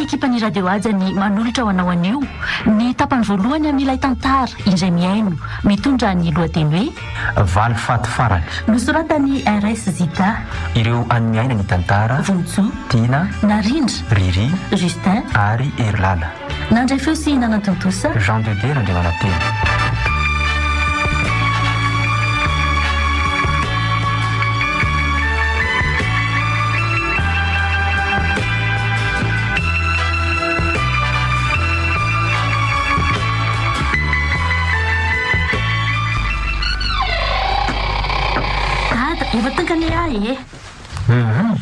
ekipan'ny Radio Haja ny manolotra ho anao anio ny tapany voalohany amin'ilay tantara indray mihaino mitondra ny lohateny hoe. Valifaty farany. Nosoratan'i RS Zita. Ireo an'ny miaina ny tantara. Vonjo. Tiana. Narindra. Riri. Justin. Ary Herilala. Nandray feo sy nanatontosa. Jean de Dieu Randriamanantena. Dada, efa tonga anie aho e! Hum,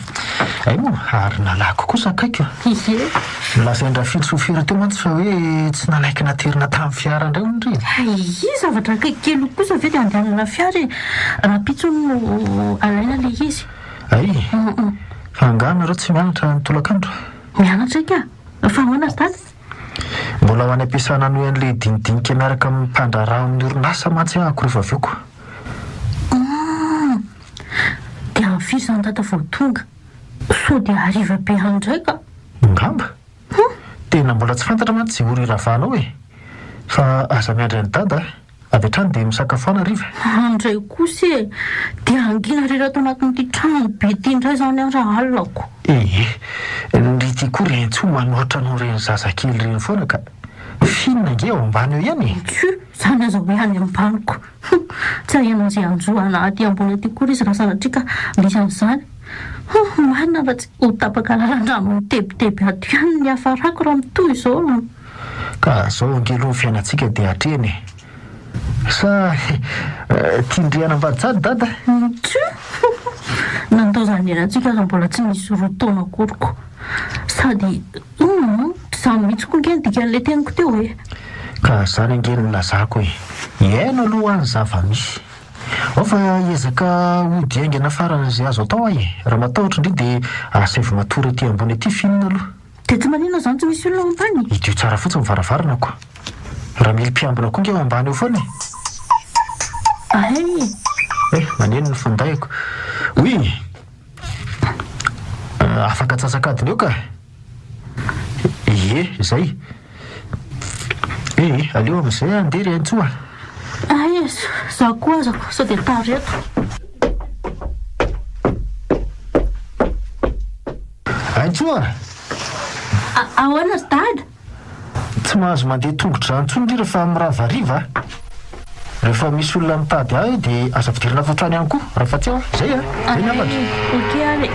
hay moa, ary nalako kosa akaiko. Ie. Nolazain-dRafily sofera teo mantsy fa hoe tsy nanaiky naterina tamin'ny fiara indray hono ry. Hay, zavatra akaiky kely io kosa ve dia andehanana fiara e? Rahampitso hono no alaina ilay izy. Hay, fa angaha nareo tsy mianatra ny tolakandro? Mianatra ika, fa ahoana ry dada? Mbola ho any am-piasana hanohy an'ilay dinidinika miaraka amin'ny mpandraharaha ao amin'ny orinasa mantsy ahako rehefa avy eo ko. Hum! Dia amin'ny firy izany dada vao tonga? Sao dia hariva be any indray ka! Angamba! Tena mbola tsy fantatra mantsy izay ora hiravanao e! Fa aza miandry an'i dada a! Avy hatrany dia misakafoana hariva. Andray kosa e! Dia hangina irery ato anatin'ity trano be ity indray izany aho raha alina ko! Ee, ry ity koa ry Entsoa manoatra anao ireny zazakely ireny foana ka! F'inona ange ao ambany ao ihany e! Tsia, izany aza hoe any ambany ko! Hum! Tsy ahiana izay hanjo anà aty ambony aty akory izy raha sanatria ka misy an'izany. Hum! Marina fa tsy ho tapaka lalan-drano mitebiteby ato ihany ny hiafarako raha mitohy izao. Ka zao ange aloha ny fiainantsika dia atrehina e! Sa tian-dry hanambady sady dada? Tsia! Nandaozan'ny niainantsika aza mbola tsy nisy roa taona akory ko! Sady hum! Tsy izany mihitsy koa ange ny dikan'ilay teniko teo e! Ka zany ange no nilazako e! Hiaino aloha ny zava-misy. Ao fa hiezaka hody haingana faran'izay azo atao aho e! Raha matahotra ndry dia asaivo matory aty ambony aty f'inona aloha? Dia tsy maninona izany tsy misy olona ao ambany? Hidio tsara fotsiny ny varavarana ko. Raha mily mpiambina koa nge ao ambany ao foana e. Hay! Eh, maneno ny findaiko. Oui! Afaka antsasak'adiny eo ka. Ie, izay. Eh, aleo amin'izay aho andeha ry Antsoa a. Hay e, za koa aza sao dia tara eto. Antsoa a! Ahoana ry dada? Tsy mahazo mandeha tongotra izany intsony ry rehefa mirava hariva a! Rehefa misy olona mitady ahy dia aza ampidirina ato an-trano ihany koa rehefa tsy ao aho. Izay a! Izay ny hafatra. Ok ary e!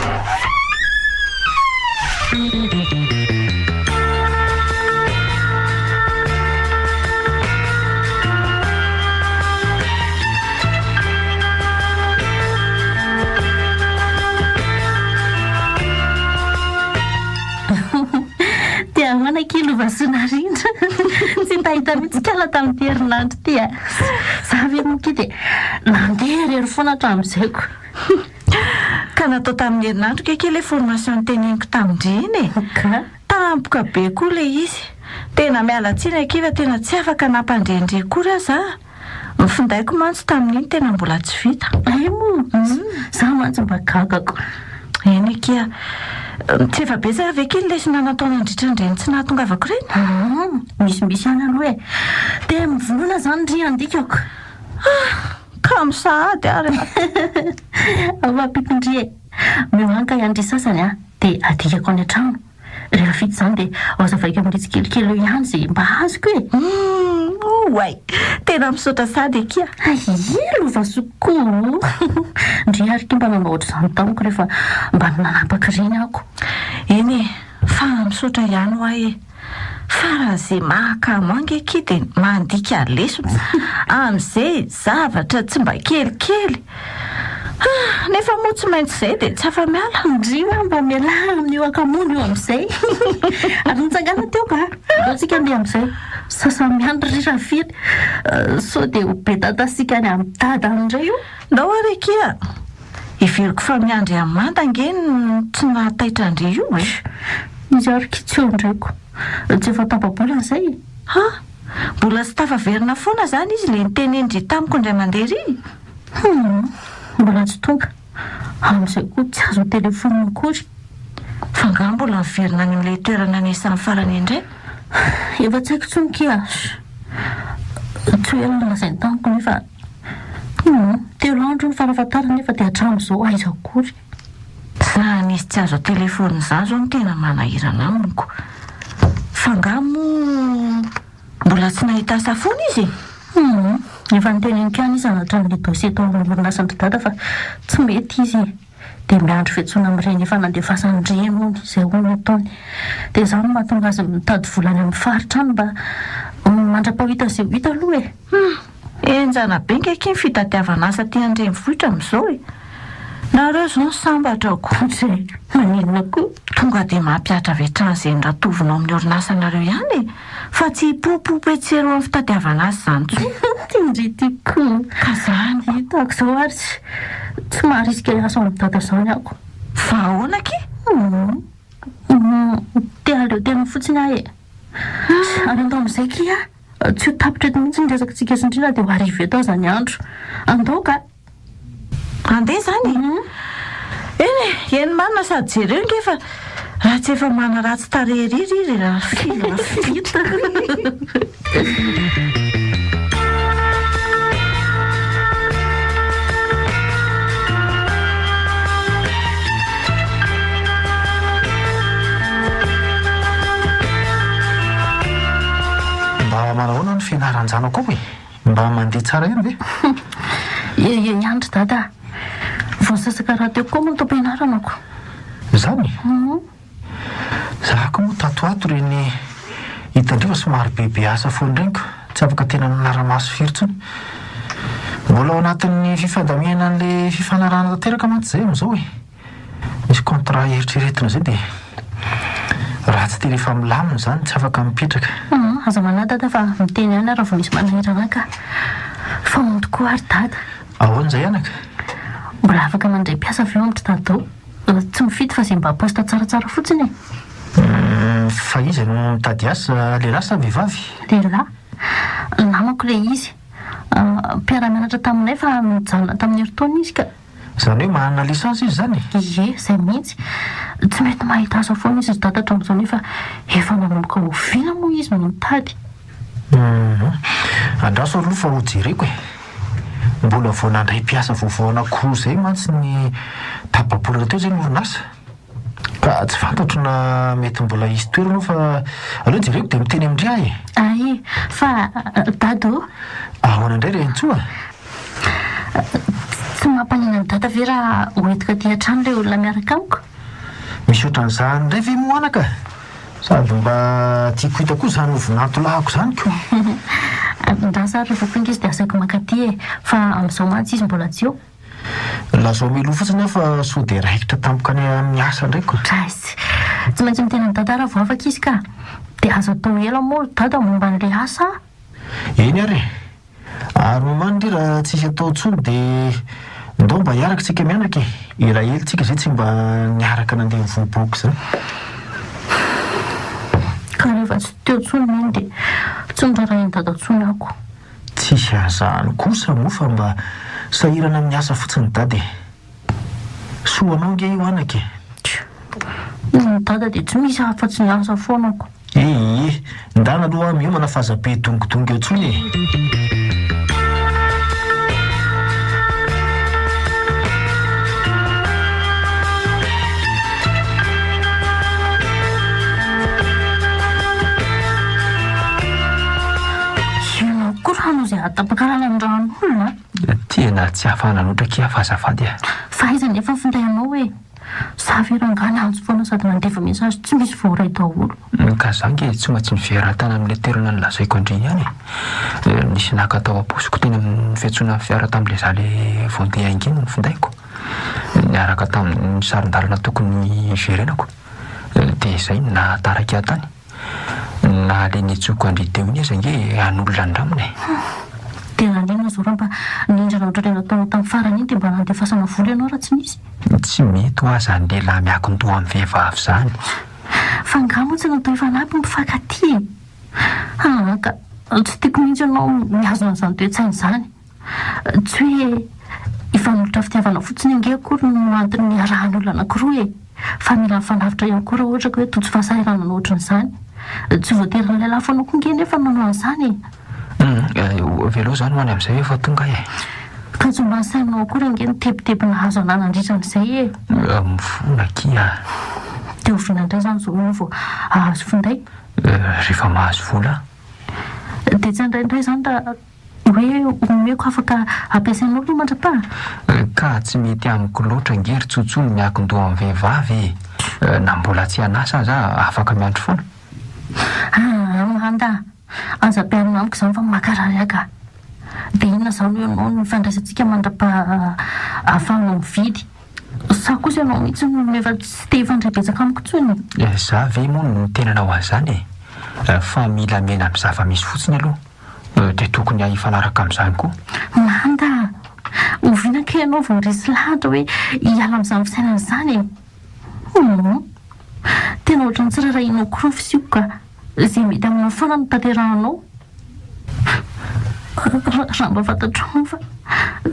Dia ahoana akia lovasoa Narindra? Tsy nitahita mihitsy kala tamin'ity herinandro ity a! Za ve moa akia dia nandeha irery foana hatramin'izay ko! Ka natao tamin'ny herinandro kay akia ilay formation noteneniko tamin-dry iny e! Ka? Tampoka be koa ilay izy! Tena miala tsiny akia fa tena tsy afaka nampandrendre akory aza a! Ny findaiko mantsy tamin'iny tena mbola tsy vita. Hay moa! Za mantsy mba gagako. Eny akia. Tsy efa betsaka ve akia ny lesona natao nandritra an'ireny tsy nahatongavako ireny? Aa, misimisy ihany aloha e. Dia mivonona izany ry andikako. Ah! Kamo sahady ary a! Ao ampitondry e. Omeo anka ihany ry sasany a, dia adikako any an-trano. Rehefa vita izany dia hazavaiko amin'ireo tsikelikely eo ihany izay mba azoko e! Humm! Oay! Tena misaotra sady akia! Aie lovasoa koa! Ndry ary ity mba nanao ohatr'izany tamiko rehefa mba nanapaka ireny aho ko! Eny e! Fa misaotra ihany hoa e! Faran'izay mahakamo ange akia dia mandika lesona amin'izay zavatra tsy mba kelikely! Ah! Nefa moa tsy maintsy izay dia tsy afa-miala. Ndry hoa mba mialà amin'io hakamoana io amin'izay. Ary nitsangana teo ka! Andao tsika handeha amin'izay. Sasa-miandry ry Rafiry sao dia ho be dadasika any amin'i Dada any indray io. Ndao ary akia! Heveriko fa miandry an'i Manda ange no tsy nahataitra an-dry io e! Izy ary ki tsy eo indray ko! Tsy efa tapa-bolana izay e! Ha! Mbola tsy tafaverina foana izany izy ilay nitenenin-dry tamiko indray mandeha ry? Humm, mbola tsy tonga. Amin'izay koa tsy azo telefaonina akory. Fa. angaha mbola miverina any amin'ilay toerana niasany farany indray? Efa tsy haiko intsony kia. Tsy ho ela no lazainy tamiko nefa hum, telo andro hono farafahatarany nefa dia hatramin'izao aiza akory. Zany izy tsy azo an-telefaonina izany izao no tena manahirana amiko. Fa angaha moa mbola tsy nahita asa foana izy e? Hum, efa noteneniko ihany izy hanatitra an'ilay dossier tao amin'ny orinasan-dry dada fa tsy mety izy e. Dia miandry fiantsoana amin'ireny efa nandefasany ireny hono, izay hono no ataony. Dia izany no mahatonga azy mitady vola any amin'ny faritra any mba mandra-pahita izay ho hita aloha e. Hum! Henjana be nge akia ny fitadiavana asa aty an-drenivohitra amin'izao e! Nareo izao no sambatra ko! Dray! Maninona koa? Tonga dia mampihatra avy hatrany izay noratovina ao amin'ny orinasanareo ihany e! Fa tsy hipopopo etsy sy eroa amin'ny fitadiavana asa izany intsony. Ty ndry ty ko! Ka izany ko! Hitako izao ary tsy tsy maharisika hiasa ao amin'i Dada izany aho ko! Fa ahoana akia? Hum! Te hahaleo tena fotsiny aho e! Ary andao amin'izay kia! Tsy ho tapitra eto mihitsy ny resakitsika sy ndry na dia ho hariva eto aza ny andro. Andao ka! Andeha izany e! Eny e! Eny marina sady jereo nge fa raha tsy efa manaratsy tarehy ery ry ry rafita. Mba manahoana ny fianaran-janako ao e? Mba mandeha tsara ihany ve? Eo eo ihany ry dada a! Vao nisasaka rahateo koa moa ny taom-pianarana ko. Izany? Za koa moa tato ho ato ireny hitan-dreo fa somary bebe asa foana ireny ko, tsy afaka tena nanara-maso firy intsony. Mbola ao anatin'ny fifandaminana an'ilay fifanarahana tanteraka mantsy izay amin'izao e! Misy contrat eritreretina izay dia raha tsy tena efa milamina izany tsy afaka mipetraka. Hum, aza manahy dada fa miteny ihany aho raha vao misy manahirana ahy ka. Fa hono tokoa ary dada. Ahoana izay anaka? Mbola afaka mandray mpiasa ve ao amin-dry dada ao? Tsy mifidy fa izay mba poste tsaratsara fotsiny e. Hum, fa iza no mitady asa, lehilahy sa vehivavy? Lehilahy. Namako ilay izy. Mpiara-mianatra taminay fa nijanona tamin'ny herintaona izy ka. Izany hoe manana licence izy izany e? Ie, izay mihitsy. Tsy mety mahita asa foana izy ry dada hatramin'izao nefa efa nanomboka oviana moa izy no nitady? Hum, andraso aloha fa ho jereko e. Mbola vao nandray mpiasa vaovao anankiroa izay mantsy ny tapa-bolana teo izay ny orinasa. Ka tsy fantatro na mety mbola hisy toerana ao fa aleo jereko dia miteny amin-dry aho e! Ay, fa Dada ô! Ahoana indray ry Haintsoa? Tsy mampanina an'i Dada ve raha hoentiko aty an-trano ilay olona miaraka amiko? Misy ohatran'izany indray ve moa anaka? Sady mba tiako hita koa izany ho vinantolahako izany ko! Andraso ary rehefa tonga izy dia asaiko mankaty e! Fa amin'izao mantsy izy mbola tsy eo. Lazao mialoha fotsiny aho fa sao dia raikitra tampoka any amin'ny asa indray ko. Drais. Tsy maintsy miteny amin'i Dada raha vao afaka izy ka. Dia aza atao ela moa ry Dada momba an'ilay asa a! Eny ary e! Ary omany ndry raha tsisy atao intsony dia ndao mba hiaraka tsika mianaka e! Elaela tsika izay tsy mba niaraka nandeha nivoaboaka izany. Ka rehefa tsy teo intsony neny dia tsy noraharahian'i Dada intsony aho ko. Tsisy an'izany kosa moa fa mba sahirana amin'ny asa fotsiny dada e! Soa anao ange io anaka e! Tsia! Ny dada dia tsy misy afa-tsy ny asa foana ko! Ee! Ndana aloha aho miomana fa aza be dongidongy eo intsony e! Ianao koa rano izay ahatapaka ny ran'olona a! Tena tsy afa-nanoatra akia fa azafady a! Fa aiza nefa ny finday anao e? Za ve rangahy niantso foana sady nandefa message tsy misy voaray daholo. Ka za nge tsy maintsy niverina tany amin'ilay toerana nolazaiko an-dry ihany e! Nisy naka tao am-paosiko teny amin'ny fiantsoana fiara tamin'ilay za le vao ndeha hainga iny ny findaiko, niaraka tamin'ny sarin-dalana tokony hiverenako, dia izay no nahataraiky ahy tany. Na le nitsoko an-dry teo iny aza ange an'olona andramina e! Humm! Dia naninona izao raha mba nindrana ohatran'ilay nataonao tamin'ny farany iny dia mba nandefasana vola ianao raha tsy nisy? Tsy mety hoa zany lehilahy miakin-doha amin'ny vehivavy zany. Fa angaha moa tsy natao hifanampy ny mpifankatia e? Aa ka tsy tiako mihitsy ianao mihazona an'izany toe-tsaina izany. Tsy hoe hifanolotra fitiavana fotsiny ange akory no antony niarahan'olona anankiroa e! Fa mila mifanavotra ihany koa raha ohatra ka hoe tojo fahasahiranana ohatran'izany. Tsy voatery ny lehilahy foana koa nge nefa no manao an'izany e! Humm, avelao izany ho any amin'izay efa tonga aho e! Ka tsy mba nisainao akory ange ny tebiteby nahazo anà nandritra an'izay e! Mifona akia a! Dia oviana indray izany izao ianao vao hahazo finday? Rehefa mahazo vola aho. Dia tsy handray indray izany raha hoe omeko afaka ampiasainao aloha mandra-paha? Ka tsy mety amiko loatra ange ry Tsotso ny miankin-doha amin'ny vehivavy e! Na mbola tsy an'asa aza aho afaka miandry foana. Aa Manda a! Aza ampiharina amiko izany fa mankarary ahy ka! Dia inona izany hoy ianao no ifandraisantsika mandra-paha ahafahanao mividy? Sa kosa ianao mihitsy no efa tsy te hifandray betsaka amiko intsony? Za ve moa no niteny anao an'izany e? Fa mila miaina amin'ny zava-misy fotsiny aloha dia tokony hahay hifanaraka amin'izany koa. Manda a! Oviana kay ianao vao resy lahatra hoe hiala amin'izany fisainana izany e? Humm! Tena ohatran'ny tsy rarahianao akory ny fisiako ka! Izay mety aminao foana no tanterahanao. Raha mba fantatrao moa fa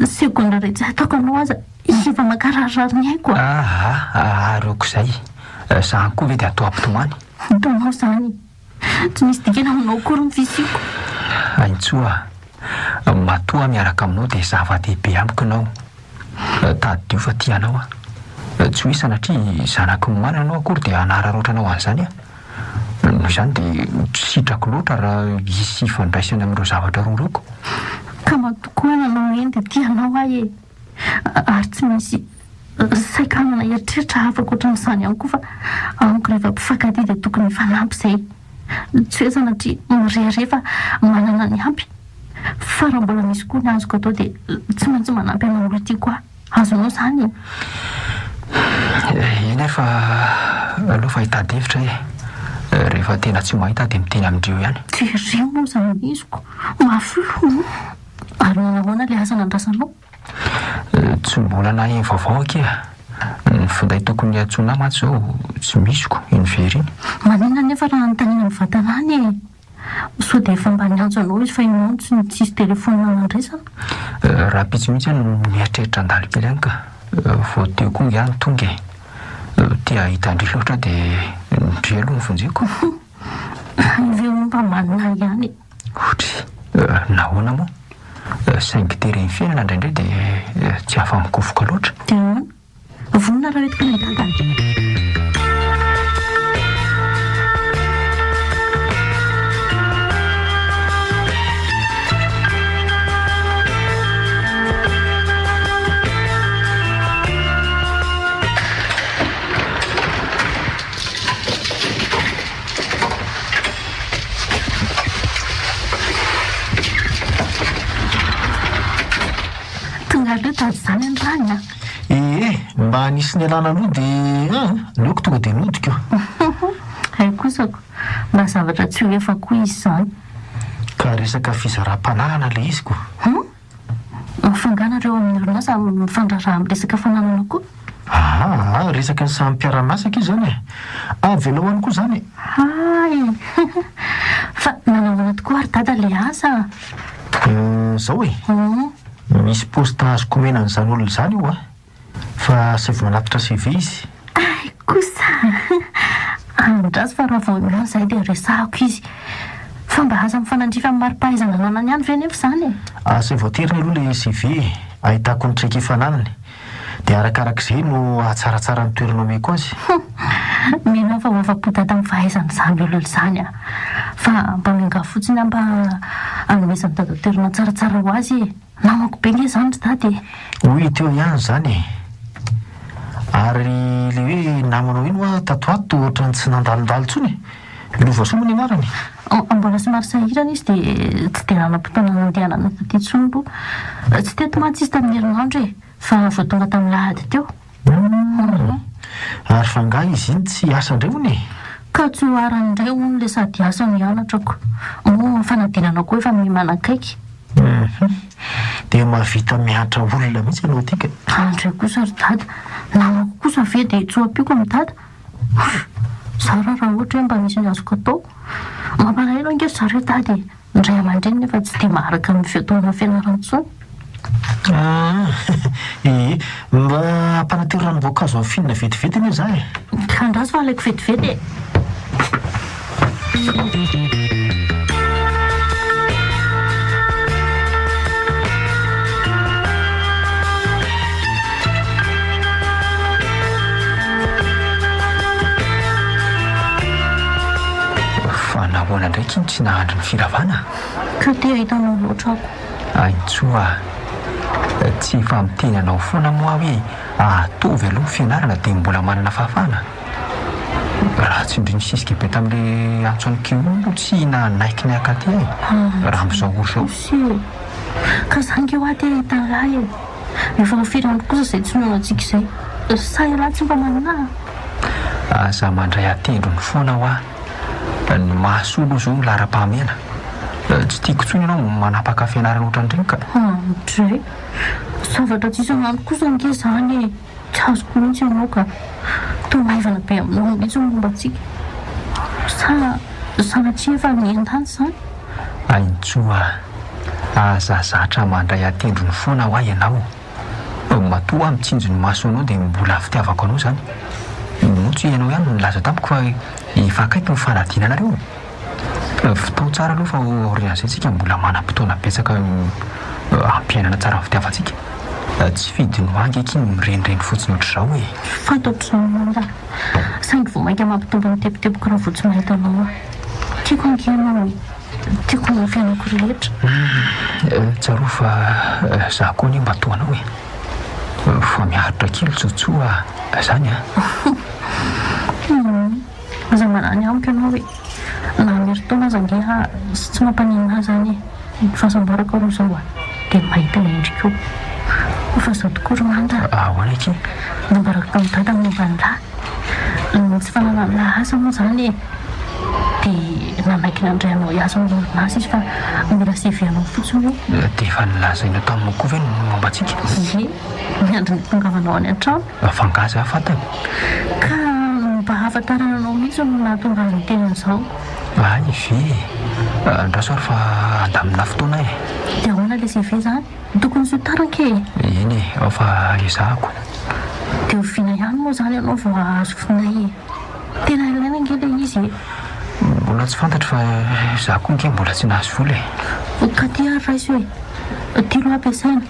segondra iray tsy ahitako anao aza efa mankararirary ny aiko a! Aa! Ary aok'izay! Zany koa ve dia atao hampitomany? Hitanao izany! Tsy misy dikany aminao akory ny fisiako. Haintsoa a! Matoa aho miaraka aminao dia zava-dehibe amiko ianao. Tadidio fa tia anao aho. Tsy hoe sanatria zanaky ny manana ianao akory dia hanararaotra anao an'izany aho. Noho izany dia tsy sitrako loatra raha hisy ifandraisany amin'ireo zavatra roa ireo ko. Ka matoa koa aho nanao eny dia tia anao aho e! Ary tsy misy saika hanana eritreritra hafa ankoatran'izany ihany koa fa amiko rehefa mpifankatia dia tokony hifanampy izay. Tsy hoe sanatria mirehareha fa manana ny ampy fa raha mbola misy koa ny azoko atao dia tsy maintsy manampy anao olon-tiako aho. Azonao izany e! Eny ary fa aleo fa hitady hevitra e! Rehefa tena tsy mahita aho dia miteny amin-drio ihany. Jereo moa izany iziko! Mafy loha! Ary nanao ahoana ilay asa nandrasanao? Tsy mbola naheno vaovao akia. Ny finday tokony hiantsoana ahy mantsy izao tsy misy ko, iny very iny. Maninona anefa raha anontaniana mivantana any e? Sao dia efa mba niantso anao izy fa ianao no tsy tsisy telefaonina nandraisana? Rahampitso mihitsy aho no mieritreritra handalo kely any ka. Vao teo koa ingahy no tonga e. Te hahita an-dry loatra aho dia ndry aloha no vonjeko. Hay ve hono mba manina ihany e? Ohatry nahoana moa? Saingy teren'ny fiainana indraindray dia tsy afa-mikofoka loatra. Dia ahoana? Vonona raha entiko any dadany? Tonga aloha dada izany androany a! Ee, mba nisy nialana aloha dia an, aleoko tonga dia nody ko. Hay kosa ko, mba zavatra tsy ho efa koa izy izany. Ka resaka fizaram-pananana ilay izy ko. Hum? Fa angaha nareo amin'ny orinasa mifandraharaha amin'ny resaka fananana koa? Aa, resaka ny samy mpiara-miasa akia izany e! Avelao any koa izany e! Hay! Fa nanahoana tokoa ary dada ilay asa a? Izao e! Misy poste azoko omena an'izany olona izany io a! Fa asaivo manatitra CV izy. Hay kosa! Andraso fa raha vao eo izay dia resahako izy. Fa mba aza mifanandrify amin'ny mari-pahaizana ananany ihany ve anefa izany e? Asaivo ateriny aloha ilay CV e! Ahitako ny traikefa ananany. Dia arakarak'izay no hahatsaratsara ny toerana omeko azy. Hum! Mino aho fa ho afa-po dada amin'ny fahaizany izany olona izany a! Fa mba miangavy fotsiny aho mba hanomezan'i dada toerana tsaratsara ho azy e! Namako be nge izany ry dada e! Hoy teo ihany izany e! Ary ilay hoe namanao iny hoa tato ho ato toa ohatran'ny tsy nandalondalo intsony e! Lovasoa moa ny anarany? Mbola somary sahirana izy dia tsy dia nanam-potoana nandehanana taty intsony aloha. Tsy teto mantsy izy tamin'ny herinandro e! Fa vao tonga tamin'ny lahady teo. Humm! Ary fa angaha izy iny tsy hiasa indray hono e? Ka tsy ho arany indray hono ilay sady hiasa no hianatra ko. Moa fanadinana koa efa miha manakaiky. Humm! Dia mahavita miantra olona mihitsy ianao ity ka. Andray kosa ry dada, namako kosa ve dia tsy ho ampiako amin'i dada? Huff! Zara raha ohatra hoe mba misy ny azoko atao. Mampalahelo ange ry zareo dada e! Ny ray aman-dreny nefa tsy dia maharaka ny fe-taona fianarana intsony. Ah, ee, mba ampanatero ranom-boankazo amin'ny finina vetivety anie za e. Ka andraso fa alaiko vetivety e. Fa nahoana ndraiky iny tsy nahandry ny firavana? Ka te hahita anao loatra aho. Aintsoa a! Tsy efa miteny anao foana moa aho hoe ataovy aloha ny fianarana dia mbola manana fahafahana? Raha tsy ndry nisisika be tamin'ilay antso an'i Keo aloha tsy nanaiky ny haka aty e! Raha amin'izao ora izao. Osy e! Ka za ange hoa te hahita an'lah e! Efa ho firy andro kosa izay tsy nihaonantsika izay? Sa ialahy tsy mba manana ahy? Aza mandray an-tendrony foana hoa! Ny mahasoa aloha izao no laharam-pahamehana. Tsy tiako intsony ianao manapaka fianarana ohatran'ireny ka. Andray! Zavatra tsy isan'andro kosa ange izany e! Tsy azoko mihitsy ianao ka. Toa maivana be aminao mihitsy ny momba antsika. Sa sanatria efa niendany izany? Aintsoa a! Aza zatra mandray an-tendrony foana hoa ianao. Matoa aho mitsinjo ny masonao dia mbola fitiavako anao izany. Moa tsy ianao ihany no nilaza tamiko fa efa akaiky ny fanadinanareo? Vitao tsara aloha fa aorian'izay tsika mbola manam-potoana betsaka hampiainana tsara ny fitiavantsika. Tsy fidiny ho ahy ange akia ny mirenireny fotsiny ohatr'izao e! Fantatro izany Manda, saingy vao mainka mampitombo ny tebitebiko raha vao tsy mahita anao aho. Tiako ange ianao e! Tiako ny fiainako rehetra. Tsarovy fa za koa anie mba toa anao e! Fa miaritra kely Tsotsoa a! Zany a! Aza manany amiko ianao e! Na herintaona aza ange aho tsy mampaninona ahy izany e! Ny fahasambarako aloha izao a! Dia ny mahita ny endriko eo. Fa izao tokoa ry Manda a! Ahoana akia? Nambarako tamin'i Dada ny momba an'i Lahy. Ny tsy fananan'i Lahy asa moa izany e! Dia nanaiky nandray anao hiasa ao amin'ny orinasa izy fa mila CV anao fotsiny eo. Dia efa nolazainao taminy koa ve ny momba antsika? Ie, miandry ny hitongavanao any an-trano. Fa angaha za fantany? Ka mba hahafantarana anao mihitsy no nahatonga azy niteny an'izao. Hay ve e! Andraso ary fa handamina fotoana e! Dia ahoana ilay CV izany? Tokony tsy ho tara anke e! Eny e, ao fa ezahako. Dia oviana ihany moa izany ianao vao hahazo finday e? Tena ilaina ange ilay izy e! Mbola tsy fantatro fa izaho koa ange mbola tsy nahazo vola e! Ka ty ary raiso e! Ty aloha ampiasaina.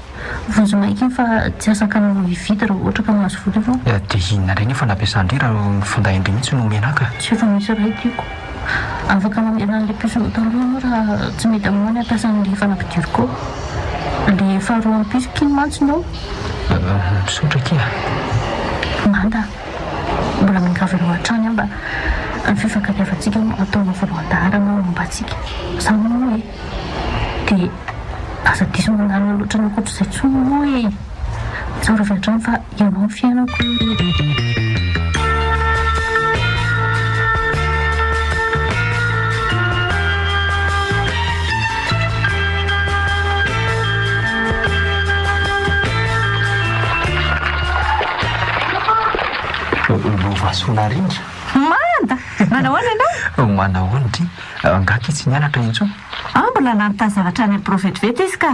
Vonjimaika iny fa tsy asakana anao hividy raha ohatra ka mahazo vola ianao. Dia inona indray nefa no ampiasan-dry raha ny finday-ndry mihitsy no omena ahy ka? Tsy efa misy iray tiako. Afaka mamerina an'ilay puce-nao taloha ianao raha tsy mety aminao ny hampiasa an'ilay efa nampidiriko ao. Ilay faharoa amin'ny puce-ko iny mantsy no. Misaotra akia a! Manda, mbola miangavy anao hatrany aho mba ny fifankatiavantsika no ataonao voalohan-daharana momba antsika. Izany moa e! Dia aza diso mandalina loatra ny ankoatr'izay intsony moa e! Tsarovy hatrany fa ianao ny fiainako. Lovasoa Narindra. Manda! Manahoana ianao? Manahoana ity? Angaha akia tsy nianatra intsony? Ah, mbola nanontany zavatra any amin'ny birao vetivety izy ka.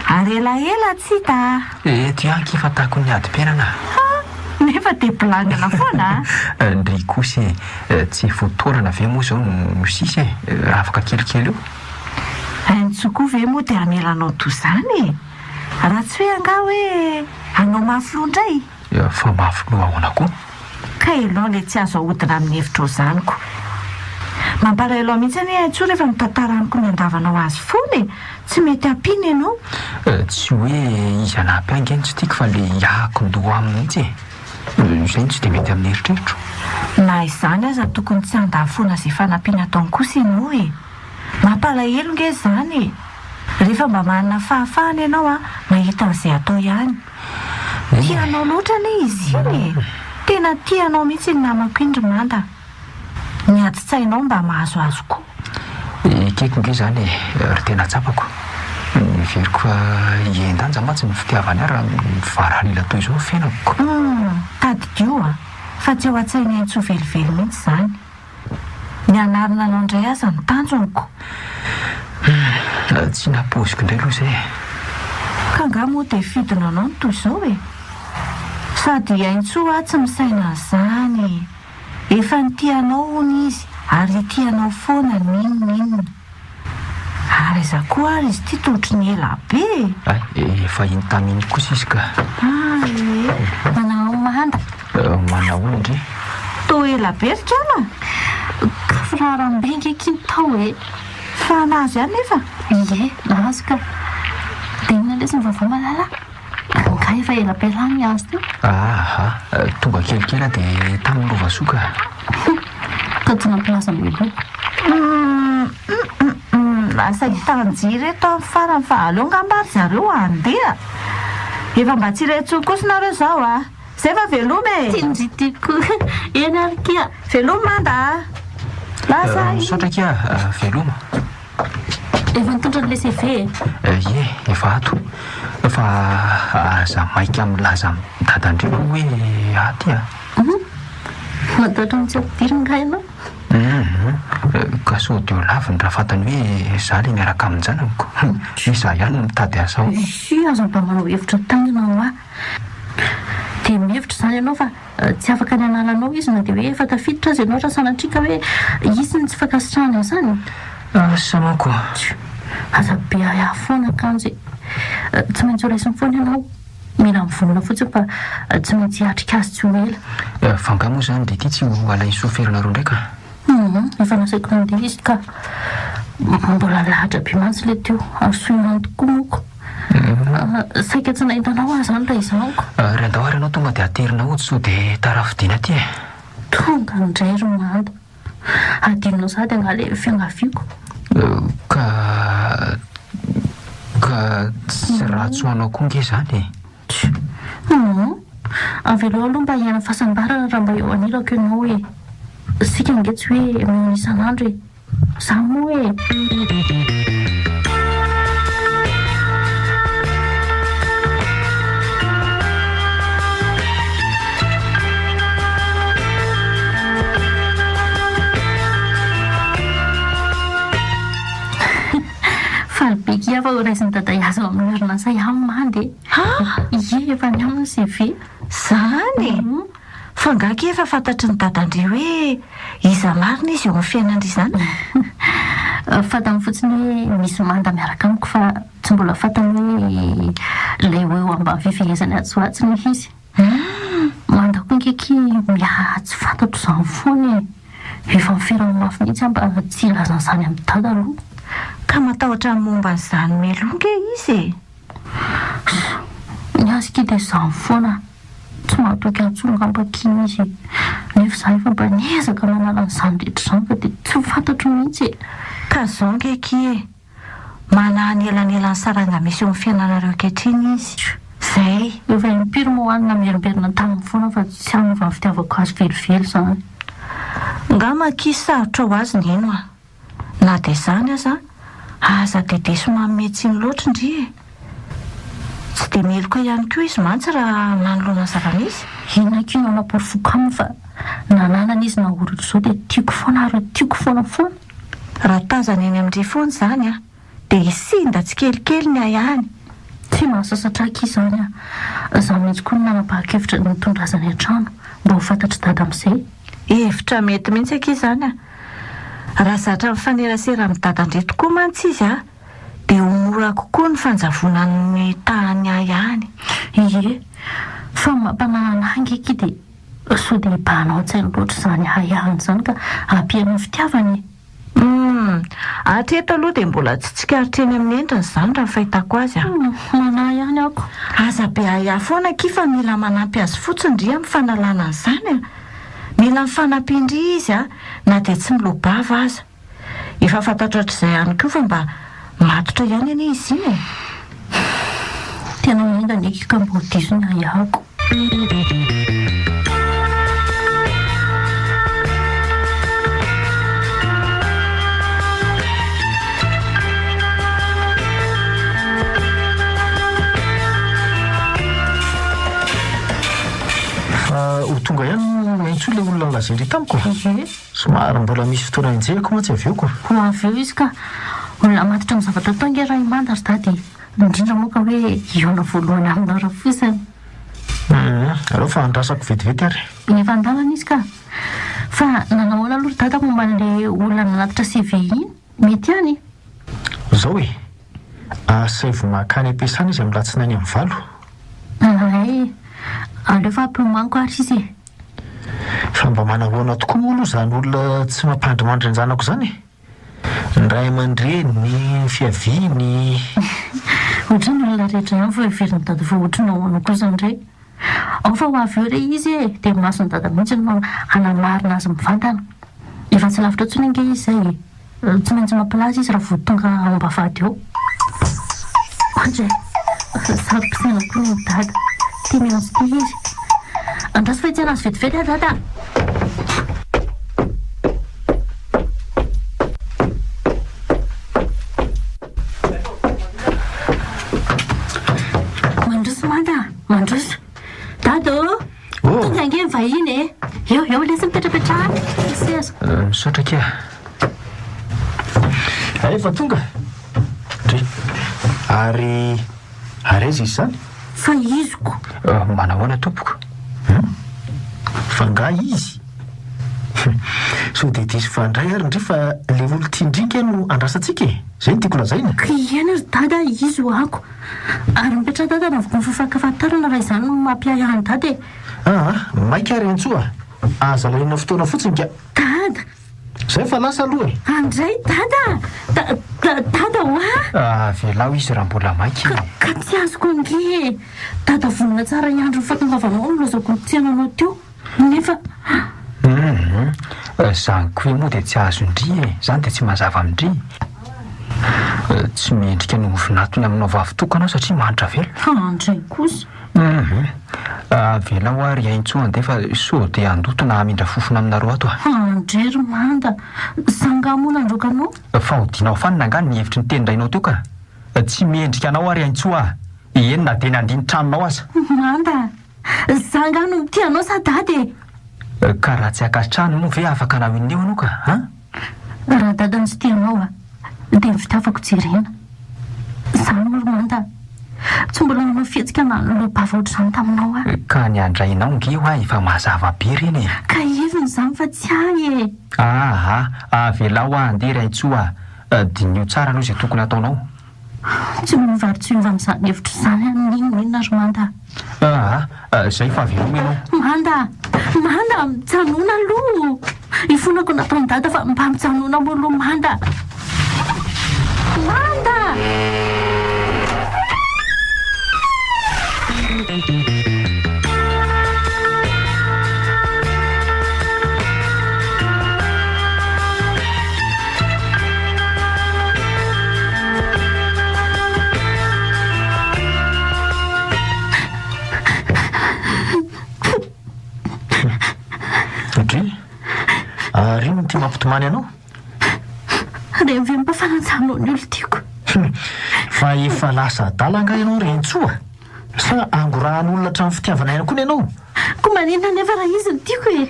Ary elaela tsy hita ah. Eto ihany akia fa takon'ny adim-piainana ah. Ha! Nefa dia bilangina foana ah. Ndry kosa e, tsy fotoanana ve moa izao no sisa e, raha afaka kelikely eo? Haintsoa koa ve moa dia hamela anao toy izany e? Raha tsy hoe angaha hoe hanao mafy loha indray? Fa mafy loha ahoana koa? Ka ianao ilay tsy azo ahodina amin'ny hevitrao izany ko. Mampalahelo ahy mihitsy anie Haintsoa rehefa mitantara amiko ny handavanao azy foana e! Tsy mety ampiana ianao. Tsy hoe izy hanampy ahy ange no tsy tiako fa ilay hiakin-doha aminy mihitsy e! Izay no tsy dia mety amin'ny eritreritro. Na izany aza tokony tsy handà foana izay fanampiana ataony kosa ianao e! Mampalahelo nge izany e! Rehefa mba manana fahafahana ianao an, mahita an'izay atao ihany. Tia anao loatra anie izy iny e! Tena tia anao mihitsy iny namako iny ry Manda a! Ny adin-tsainao mba mahazoazo koa. Ekeko nge izany e, ry tena tsapako. Heveriko fa hihen-danja mantsy ny fitiavany ahy raha mivaralila toy izao ny fiainako. Humm! Tadidio a! Fa tsy ao an-tsain'i Haintsoa velively mihitsy izany. Ny hanarina anao indray aza no tanjoniko. Humm, tsy nampoiziko indray aloha izay e. Ka angaha moa dia fidinanao ny toy izao e? Sady i Haintsoa aho tsy misaina an'izany e! Efa nitia anao hono izy ary hitia anao foana n'inon'inona. Ary aiza koa ary izy ity toa ohatry ny ela be e! Hay, efa iny tamin'iny kosa izy ka. Ah ie. Manao manda. Manahoana ndry? Toa ela be ry kala? Ka firaharam-be ange akia ny tao e! Fa nahazo ihany nefa? Ie, nahazo ka. Dia inona lesy ny vaovao malala? Angaha efa ela be raha ny azo teo? Aha, tonga kelikely aho dia tamin'ny lovasoa ka. Ka tsy nampilaza mialoha. Humm humm lasa hitanjy ireto amin'ny farany fa aleo angamba ry zareo handeha. Efa mba tsy irery intsony kosa nareo izao a! Zay fa veloma e! Tindry tiako eny ary kia. Veloma Manda a! Lasa i. Misaotra kia, veloma. Efa nitondra an'ilay CV e? Ie, efa ato. Fa aza maika milaza amin'i dadan-dry aloha hoe aty a! Hum! Matahotra ny tsy hampidiriny nga ianao? Hum! Ka sao dia ho laviny raha fantany hoe izaho ilay miaraka amin-janako. Izaho ihany no mitady asa ao. Io aza mba manao hevitra taingina hoa. Dia mihevitra izany ianao fa tsy afaka ny hanala anao izy na dia hoe efa tafiditra aza ianao raha sanatria ka hoe hisy ny tsy fankasitrahana an'izany? Asa manko. Aza be ahiahy foana kanjo e. Tsy maintsy ho raisiny foana ianao. Mila mivonona fotsiny fa tsy maintsy hiatrika azy tsy ho ela. Fa angaha moa izany dia ity tsy ho alain'ny soferanareo indray ka? Humm, efa nasaiko nandeha izy ka. Mbola lahatra be mantsy ilay teo ary soiman'ny tokoa manko. Saika tsy nahita anao aho izany raha izaho ko. Ry andao ary ianao tonga dia aterina hody sao dia tara fodiana aty e. Tonga indray ry Manda. Adinonao sahady angaha ilay fiangaviako? Ka ka tsy ratsy ho anao koa ange izany e. Tch. Humm. Avelao aloha mba hiaina fahasambarana raha mba eo anilako ianao e. Isika ange tsy hoe mihaona isan'andro e. Za moa e. Faly be kia fa ho raisin'i Dada hiasa ao amin'ny orinasa ihany Manda e. Ie, efa any aminy ny CV. Zany e! Fa angaha akia efa fantatry ny dadan-dry hoe iza marina izy eo amin'ny fiainan-dry izany? Fantany fotsiny hoe misy manda miaraka amiko fa tsy mbola fantany hoe ilay ho eo ambany fifehezany atsy ho atsy ilay izy. Manda koa ange akia miha tsy fantatro izany foana e! Efa miferana mafy mihitsy aho mba tsy hilaza an'izany amin'i dada aloha. Ka matahotra ny momba an'izany mialoha ange izy e! Ny azy akia dia izany foana. Tsy mahatoky ahy intsony angamba akia izy e. Nefa izaho efa mba niezaka nanala an'izany rehetra izany fa dia tsy fantatro mihitsy e. Ka izao ange akia e. Manahy ny elanelan'ny saranga misy eo amin'ny fiainanareo ankehitriny izy. Izay. Efa impiry moa aho no namerimberina taminy foana fa tsy hanova ny fitiavako azy velively izany. Angamba akia sarotra ho azy ny hino an. Na dia izany aza, aza dia diso manome tsiny loatra ndry e! Tsy dia meloka ihany koa izy mantsy raha manoloana ny zava-misy. Inona akia no hanaporofoko aminy fa na nanana izy na ory ohatr'izao dia tiako foana ary ho tiako foana foana. Raha tazana eny amin-dry foana izany an, dia hisinda tsikelikely ny ahiahiny. Tsy mahasasatra akia izany an! Izaho mihitsy koa no nanam-pahan-kevitra ny nitondra azy any an-trano mba ho fantatr'i dada amin'izay. Hevitra mety mihitsy akia izany an! Raha zatra mifanerasera amin'i dadan-dry tokoa mantsy izy an, dia ho mora kokoa ny fanjavonan'ny tahan'ny ahiahiny. Ie, fa ny mampanahy anahy ange akia dia sao dia hibahana ao an-tsainy loatra izany ahiahiny izany ka hampihena ny fitiavany e! Humm, hatreto aloha dia mbola tsy tsikaritra eny amin'ny endriny izany raha ny fahitako azy an! Humm, manahy ihany aho ko! Aza be ahiahy foana akia fa mila manampy azy fotsiny ndry amin'ny fanalana an'izany an! Mila ny fanampian-dry izy an, na dia tsy miloa-bava aza. Efa fantatro hatrizay ihany koa fa mba matotra ihany anie izy iny e! Tena enga anie akia ka mba ho diso ny ahiahiko. Fa ho tonga ihany moa intsony ilay olona nolazain-dry tamiko e? Ie. Somary mbola misy fotoana enjehiko mantsy avy eo ko. Ho avy eo izy ka. Olona matotra amin'ny zavatra atao ange raha i Manda ry Dada e. Indrindra moa ka hoe hihaona voalohany aminao rafozana. Hum, aleo fa andrasako vetivety ary. Efa an-dalana izy ka. Fa nanao ahoana aloha ry dada momba an'ilay olona nanatitra CV iny? Mety ihany e! Izao e! Asaivo mankany am-piasana izy amin'ny latsinainy amin'ny valo. Hay! Aleo fa ampiomaniko ary izy e! Fa mba manahoana tokoa moa aloha izany olona tsy mampandrimandry an-janako izany e? Ny ray aman-dreny, ny fiaviany. Ohatran'ny olona rehetra ihany vao heverin'i dada fa ohatran'ny ahoana kosa indray. Ao fa ho avy eo re izy e! Dia ny mason'i dada mihitsy no hanamarina azy mivantana. Efa tsy lavitra intsony ange izy izay e! Tsy maintsy mampilaza izy raha vao tonga ao am-bavahady eo. Andry e! Saro-pisaina koa ny dada. Tia miantso ity izy. Andraso fa hitsena azy vetivety aho dada a! Mandroso Manda a! Mandroso! Dada ô! Oh! Tonga ange ny vahiny e! Eo, eo lesy mipetrapetraha ny seza. Misaotra akia. Hay efa tonga. Dry. Ary, ary aiza izy izany? Fa iziko. Manahoana tompoko? Hum? Fa nga izy? Sao dia diso fandray ary ndry fa le olon-tian-dry nge no andrasantsika e! Zay no tiako lazaina. Ka iany ry dada izy ho ako. Ary mipetraha dada anaovako ny fifankafantarana raha izany no mampiahiahy an'i dada e! Aa, maika ary Antsoa a! Aza laniana fotoana fotsiny ka! Dada! Zay fa lasa aloha e! Andray dada a! Da, da, dada hoa! Avelao izy raha mbola maika e! Ka tsy azoko ange e! Dada vonona tsara hiandry ny fahatongavanao no nilazako ny tsy hananao teo. Nefa. Humm, zany koa moa dia tsy azon-dry e, zany dia tsy mazava amin-dry. Tsy mendrika ny ho vinatony aminao vavy tokana aho satria mahantra velona. Fa andray kosa. Humm, avelao ary Haintsoa handeha fa sao dia handoto na hamindra fofona aminareo ato aho. Andray ry Manda, za angaha moa nandroaka anao? Fa hodianao fanina angaha ny hevitry ny tenin-drainao teo ka. Tsy mendrika anao ary Haintsoa a! Eny na dia ny handia ny tranonao aza. Manda, Za angaha no mitia anao sa dada e? Ka raha tsy ankasitrahany moa ve afaka hanao inona eo anao ka an? Raha dada no tsy tia anao a, dia ny fitiavako jerena. Za moa ry Manda, tsy mbola nanao fihetsika na niloa-bava ohatr'izany taminao aho. Ka ny andrainao nge hoa efa mazava be ireny e! Ka heviny izany fa tsy ahy e! Aa, avelao aho handeha Raintsoa a! Diniho tsara aloha izay tokony hataonao. Tsy miova ary tsy hiova amin'izany hevitro izany aho n'inon'inona ry Manda a! Aa, izay fa veloma ianao. Manda a! Manda a! Mijanona aloha! Ifonako nataon'i Dada fa mba mijanona moa aloha Manda a! Manda a! Dry, ary inona ity mampitomany anao? Reny ve mba fananjanao ny olon-tiako? Fa efa lasa adala angaha ianao Rentsoa? Sa angorahan'olona hatramin'ny fitiavana ihany koa ny anao? Koa maninona anefa raha izy no tiako e?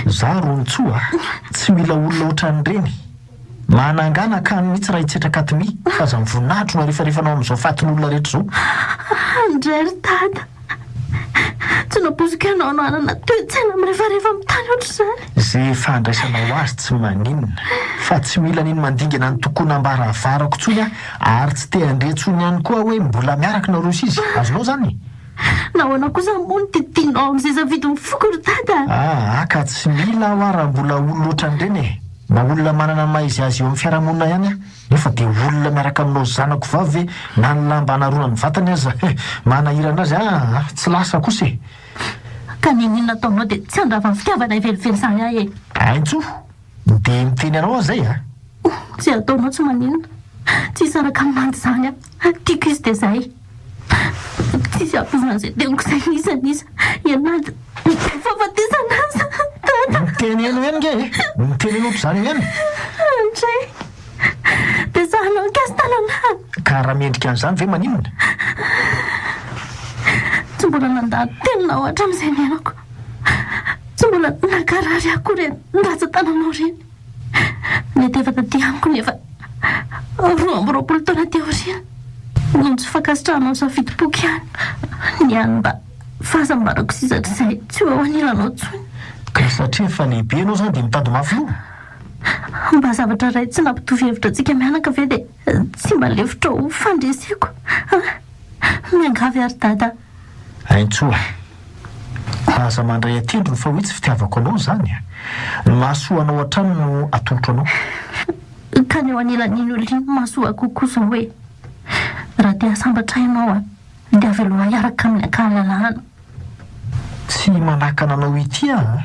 Za Rontsoa a! Tsy mila olona otran'ireny. Manangana akany mihitsy raha hitsetraka atmi fa aza ny voninahitro no arefarefanao amin'izao fatin'olona rehetra izao. Andray ry dada! Tsy nampoiziko ianao no hanana toe-tsaina mirefarefa amin'ny tany ohatr'izany. Ze fandraisanao azy tsy maninona fa tsy mila an'iny mandingana ny tokonam-baravarako intsony aho ary tsy te handre intsony ihany koa aho hoe mbola miaraka nareo sy izy. Azonao izany? Nahoana kosa moa no titinao amin'izay safidin'ny foko ry dada? Aa ka tsy mila aho raha mbola olona ohatran'ireny e! Mba olona manana ny maha izy azy eo amin'ny fiarahamonina ihany aho, nefa dia olona miaraka aminao zanako vavy ve na ny lamba anaronany vatany aza manahirana azy aa tsy lasa kosa e! Ka n'inon'inona ataonao dia tsy handrava ny fitiavanay velively izany ahy e! Aintso, dia miteny anao aho izay a! Izay ataonao tsy maninona, tsy hisaraka amin'i Manda izany aho, tiako izy dia izay. Tsisy hampivona an'izay teniko izay n'iza n'iza, ianady fahafatesana aza dada. Miteneno ihany nge e! Miteneno ohatr'izany eo ihany. Andray, dia sahanao nikasi-tanana ahy. Ka raha mendrika an'izany ve maninona? Tsy mbola nandà teninao hatramin'izay niainako. Tsy mbola nankarary ahy koa ireny ratsan-tananao ireny. Nety efa taty amiko nefa 22 taona aty aoriana. Noho ny tsy fankasitrahanao ny safidim-poko ihany, ny hany mba fahasambarako sisa hatrizay tsy ho eo anilanao intsony. Ka satria efa lehibe ianao izany dia mitady mafy loha? Mba zavatra iray tsy nampitovy hevitra antsika mianaka ve dia tsy mba lefitra ho fandreseko an! Miangavy ary Dada. Haintsoa, aza mandray an-tendrony fa hoe tsy fitiavako anao izany a! Ny mahasoa anao hatrany no atolotro anao. Ka ny eo anilan'iny olona iny no mahasoa ahy kokoa izao e! Raha te hahasambatra ahy ianao a, dia avelao ahy hiaraka aminy an-kahalalahana. Tsy manakana anao hitia aho an!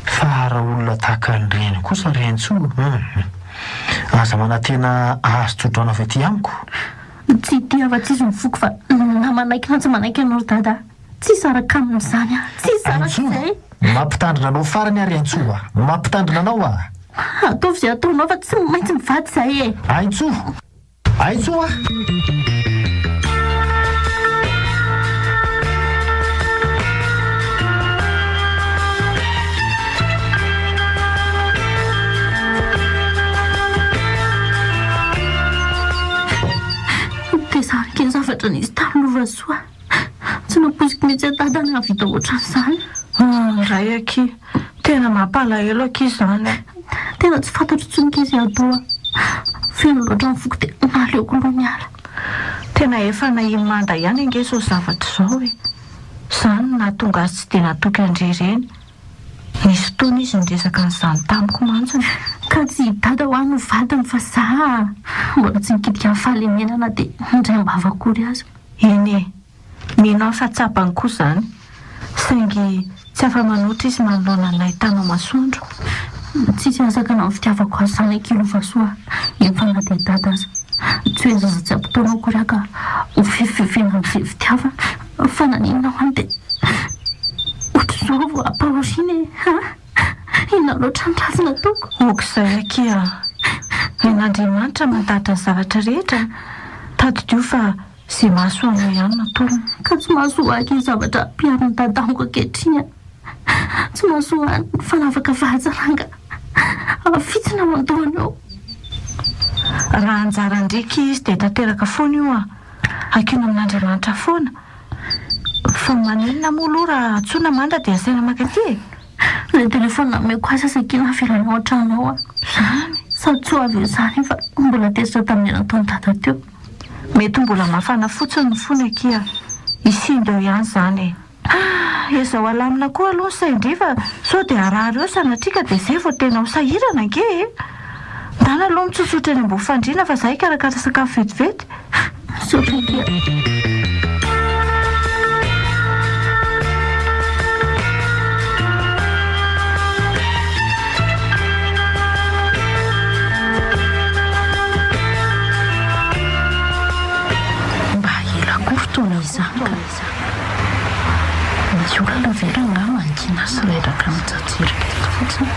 Fa raha olona tahaka an'ireny kosa ry Haintsoa, hum! Aza manantena hahazo tsodrano avy aty amiko. Tsy hitia afa-tsy izy ny foko fa na manaiky na tsy manaiky ianao ry Dada, tsy hisaraka aminy izany aho, tsy hisaraka izay. Mampitandrina anao farany aho ry Haintsoa a! Mampitandrina anao aho! Ataovy izay ataonao fa tsy maintsy mivady izahay e! Haintsoa! Haintsoa a! Dia zany kely zavatra nisy tany Lovasoa. Tsy nampoiziko mihitsy hoe Dada nahavita ohatran'izany. Ray akia, tena mampalahelo akia izany a. Tena tsy fantatro intsony akia izay atao a. Feno loatra ny foko dia naleoko aloha niala. Tena efa nahia manda ihany ange izao zavatra izao e. Izany no nahatonga azy tsy dia natoky an-dry ireny. Nisy fotoana izy niresaka an'izany tamiko mantsiny. Ka tsy i Dada hoa no vadiny fa za a! Mbola tsy nikitika ny fahalemena na dia indray am-bava akory aza. Eny e! Mino aho fa tsapany koa izany. Saingy tsy afa-manoatra izy manoloana ny nahitana masoandro. Tsisy hahasakana ny fitiavako azy izany akia Lovasoa a! Eny fa na dia i Dada aza. Tsy hoe zaza tsy ampy taona akory aho ka ho fefifefena amin'izay fitiavana. Fa naninona hono dia ohatr'izao vao ampahoriana e! Ha? Inona loatra ny ratsy nataoko? Aok'izay akia a! Hain'Andriamanitra mandahatra ny zavatra rehetra. Tadidio fa izay mahasoa anao ihany no atolony. Ka tsy mahasoa ahy akia ny zavatra ampiharin'i Dada amiko ankehitriny a! Tsy mahasoa ahy ny fanavakavahan-tsaranga fitsina ao an-dohany ao. Raha anjaran-dry akia izy dia tanteraka foana io a! Ankino amin'Andriamanitra foana. Fa maninona moa aloha raha antsoina Manda dia asaina maka aty e? Ilay telefaonina nomeko azy aza akia navelany ao an-trano ao a! Izany? Sady tsy ho avy eo izany fa mbola tezitra tamin'ilay nataon'i Dada teo. Mety mbola mafana fotsiny ny fony akia. Hisinda eo ihany izany e! Ah! Ezao alamina koa aloha ny sain-dry fa sao dia harary eo sanatria ka dia izay vao tena ho sahirana ange e! Ndana aloha mitsotsotra eny ambony fandriana fa za hikarakara sakafo vetivety. Misaotra akia. Mba ela koa fotoana izany ka. Misy olona ve rangahy mangina sy reraka mijajirika eto fotsiny?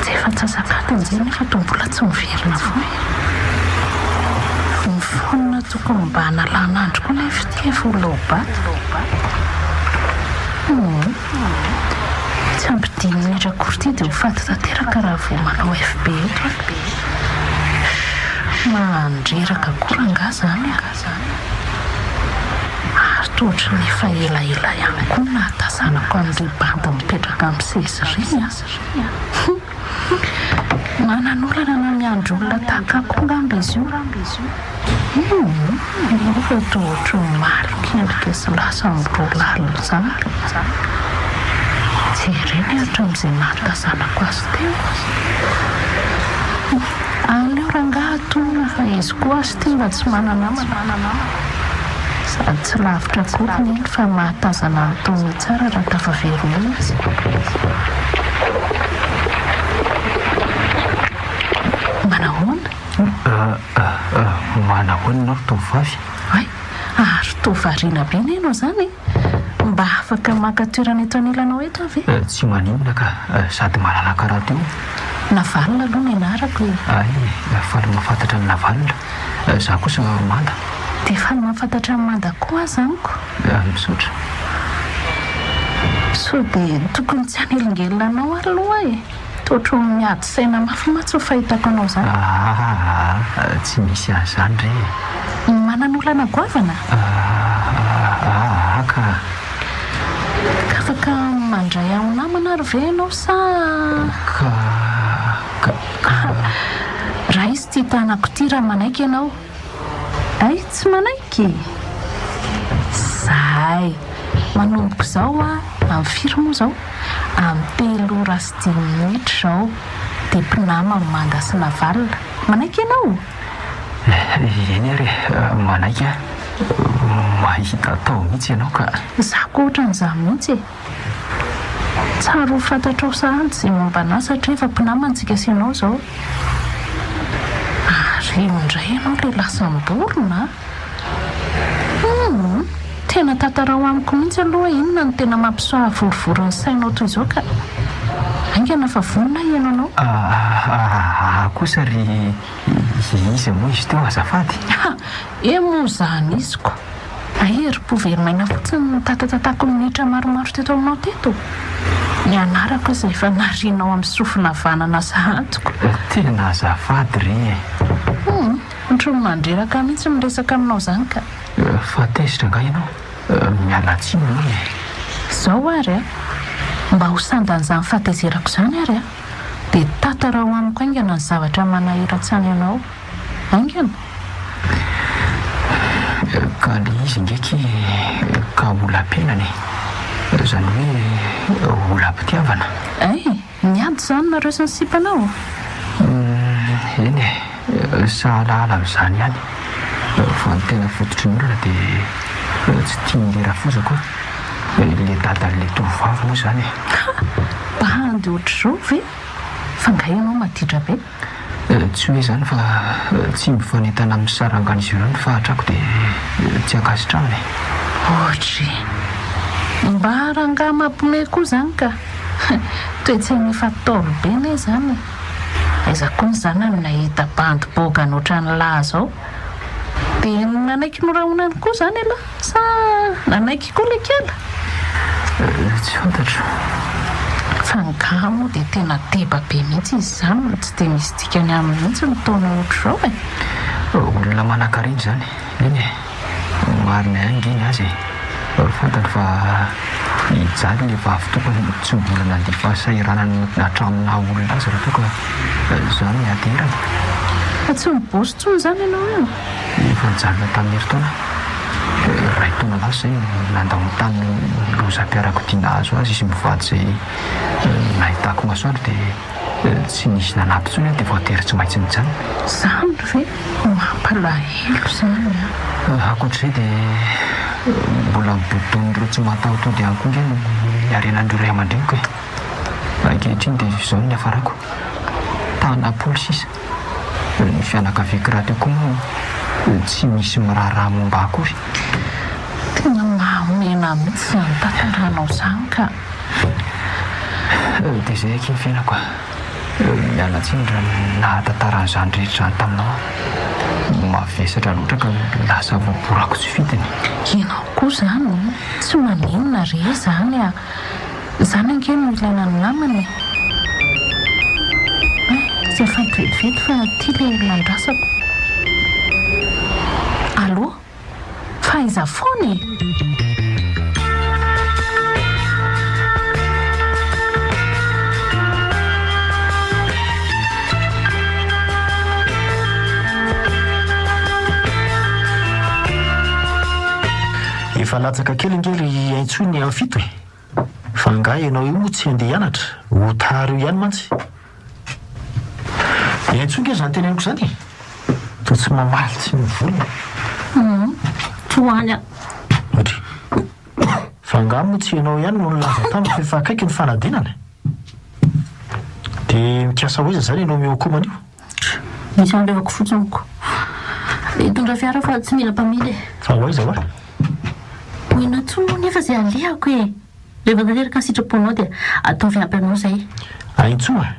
Tsy efa antsasak'adiny izay nefa toa mbola tsy miverina foana e! Ny phone tokony mba hanalana andro koa nefa ity efa ho low-bat. Humm. Tsy ampy dimy minitra akory ity dia ho faty tanteraka raha vao manao FB eto aho. Mandreraka koa rangahy izany a! Ary toa ohatran'ny efa elaela ihany koa no nahatazanako an'ireo bandy mipetraka amin'ny seza ireny a! Hum! Manan'olana na miandry olona tahaka ahy koa angamba izy io. Hum! Nefa toa ohatran'ny malok'endrika sy lasa miroa lalina izany. Jereny hatramin'izay nahatazanako azy teo. Aleo rangaha atonina fa izy koa aza ity mba tsy mana-namana. Sady tsy lavitra akory ny eny fa mahatazana an'i Tommy tsara raha tafaverina eo izy. Manahoana? Manahoana ianao ry tovovavy? Hay, ary toa variana be anie ianao izany e! Mba afaka maka toerana eto anilanao eto aho ve? Tsy maninona ka, sady malalaka rahateo. Navalona aloha ny anarako e! Hay, faly mahafantatra an'i Navalona. Izaho kosa Manda. Dia faly mahafantatra an'i Manda koa aza amiko. Misaotra. Sao dia tokony tsy hanelingelina anao ary aloha e! Toa ohatran'ny miady saina mafy mantsy ny fahitako anao izany. Aa, tsy misy an'izany re e. Manana olana goavana? Aa, ka. Ka afaka mandray ahy ho namana ary ve ianao sa. Ka, ka, ka. Raiso ity tanako ity raha manaiky ianao. Hay, tsy manaiky? Zay! Manomboka izao aho, amin'ny firy moa izao? Amin'ny telo ora sy dimy minitra izao, dia mpinama amin'i Manga sy Navalona. Manaiky ianao? Eny ary e, manaiky aho. Mahita atao mihitsy ianao ka. Izaho koa ohatran'izany mihitsy e. Tsara ho fantatrao sahady izay momba anà satria efa mpinamantsika sy ianao izao. Ary io indray ianao ilay lasam-borona a! Humm! Tena tantarao amiko mihitsy aloha hoe inona no tena mampisavorovoro ny sainao toy izao ka! Haingana fa vonona aho hihaino anao. Aa kosa ry iza moa izy teo azafady? Ha! E moa izany iziko! Hay herim-po very maina fotsiny no nitatatatako minitra maromaro teto aminao teto. Ny anarako aza efa narianao amin'ny sofina havanana sahadiko. Tena azafady re e! Humm, ohatran'ny mandreraka mihitsy miresaka aminao izany ka. Fa tezitra angaha ianao? Miala tsiny aloha e! Izao ary a! Mba ho sandan'izany fahatezerako izany ary a! Dia tantarao amiko haingana ny zavatra manahiran-tsaina anao. Haingana? Ka le izy nge ki ka olam-piainana e! Zany hoe olam-pitiavana. Hay! Niady izany nareo sy ny sipanao? Eny e! Sahalahala amin'izany ihany. Fa ny tena fototry ny olana dia tsy tian'le rafozako aho. Le dadan'le tovovavy moa izany e! Ha! Bandy ohatr'izao ve? Fa nga ianao maditra be? Tsy hoe izany fa tsy mifanentana amin'ny sarangan'izy ireo ny fahatrako dia tsy ankasitrahana e. Ohatry. Mba rangahy mampime koa izany ka. Toe-tsaina efa ntaolo be anie izany e. Aiza koa ny zanany nahita bandy bogany ohatran'ny lahy izao. Dia nanaiky norahonany koa izany ialahy sa nanaiky koa ilay kiala? Tsy fantatro. Fa angaha moa dia tena deba be mihitsy izy izany no tsy dia misy dikany aminy mihitsy ny taona ohatr'izao e? Olona manankarena izany, eny e! Marina ihany nge ny azy e! Fantany fa hijaly ilay vavy tokony tsy mbola nandia fahasahiranana hatramin'ny naha olona azy raha toa ka izany ny aterany. Fa tsy miboso intsony izany ianao io? Efa nijanona tamin'ny herintaona aho. Iray taona lasa izay no nandao ny tany noho ny lozam-piarakodia nahazo azy izy mivady izay nahitako masoandro dia tsy nisy nanampy intsony aho dia voatery tsy maintsy nijanona. Izany ve? Mampalahelo izany an! Ankoatr'izay dia mbola bodoin'ireo tsy mataho-tody ihany koa ange ny harenan'ireo ray aman-dreniko e! Ankehitriny dia izao no niafarako, tanam-polo sisa. Ny fianakaviako rahateo koa moa tsy misy miraharaha momba ahy akory. Tena mahonena mihitsy izany tantaranao izany ka. Dia izay akia ny fiainako a. Miala tsiny raha nahatantara an'izany rehetra izany taminao aho. Mavesatra loatra ka lasa voaborako tsy fidiny. Ianao koa izany tsy maninona re izany a. Izany ange no ilaina ny namana e! Hay, azafady vetivety fa aty ilay olona andrasako. Allô? Fa aiza foana e? Efa latsaka kely ange ry Aintsoa ny amin'ny fito e! Fa angaha ianao io moa tsy handeha hianatra? Ho tara eo ihany mantsy. Iantsoy ange izany teneniko izany e! Toa tsy mamaly tsy mivolona. Hum, toa any aho. Ndry. Fa angaha moa tsy ianao ihany no nilaza tamiko fa efa akaiky ny fanadinana? Dia mikasa ho aiza izany ianao mihoa-komana io? Misy alehako fotsiny ko. Hitondra fiara fa tsy mila mpamily e. Fa ho aiza hoa? Ho inona intsony moa nefa izay alehako e! Rehefa tanteraka ny sitraponao dia ataovy ampy anao izay. Aintsoa a!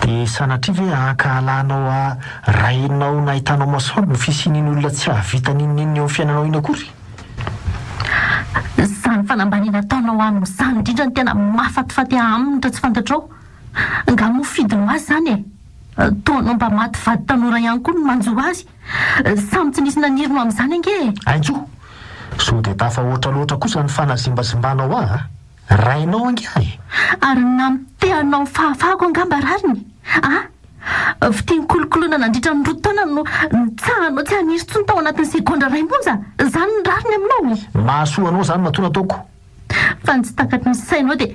Dia sanatria ve hankahalanao a rainao nahitanao masoandro ny fisian'iny olona tsy hahavita n'inon'inona eo amin'ny fiainanao iny akory? Izany fanambaniana ataonao aminy izany indrindra no tena mahafatifaty ahy aminy raha tsy fantatrao. Angaha moa fidiny ho azy izany e? Toa anao mba maty vady tanora ihany koa no manjo azy. Samy tsy nisy naniry no amin'izany ange e! Haintsoa! Sao dia tafahoatra loatra kosa ny fanazimbazimbanao ahy a! Rainao ange aho e! Ary ny namitehanao fahafahako angamba rariny a! Fitia nikolokoloina nandritra ny roa taona no nitsahanao tsy haniry intsony tao anatin'ny segondra iray monja! Izany ny rariny aminao? Mahasoa anao izany matoa nataoko. Fa ny tsy takatry ny sainao dia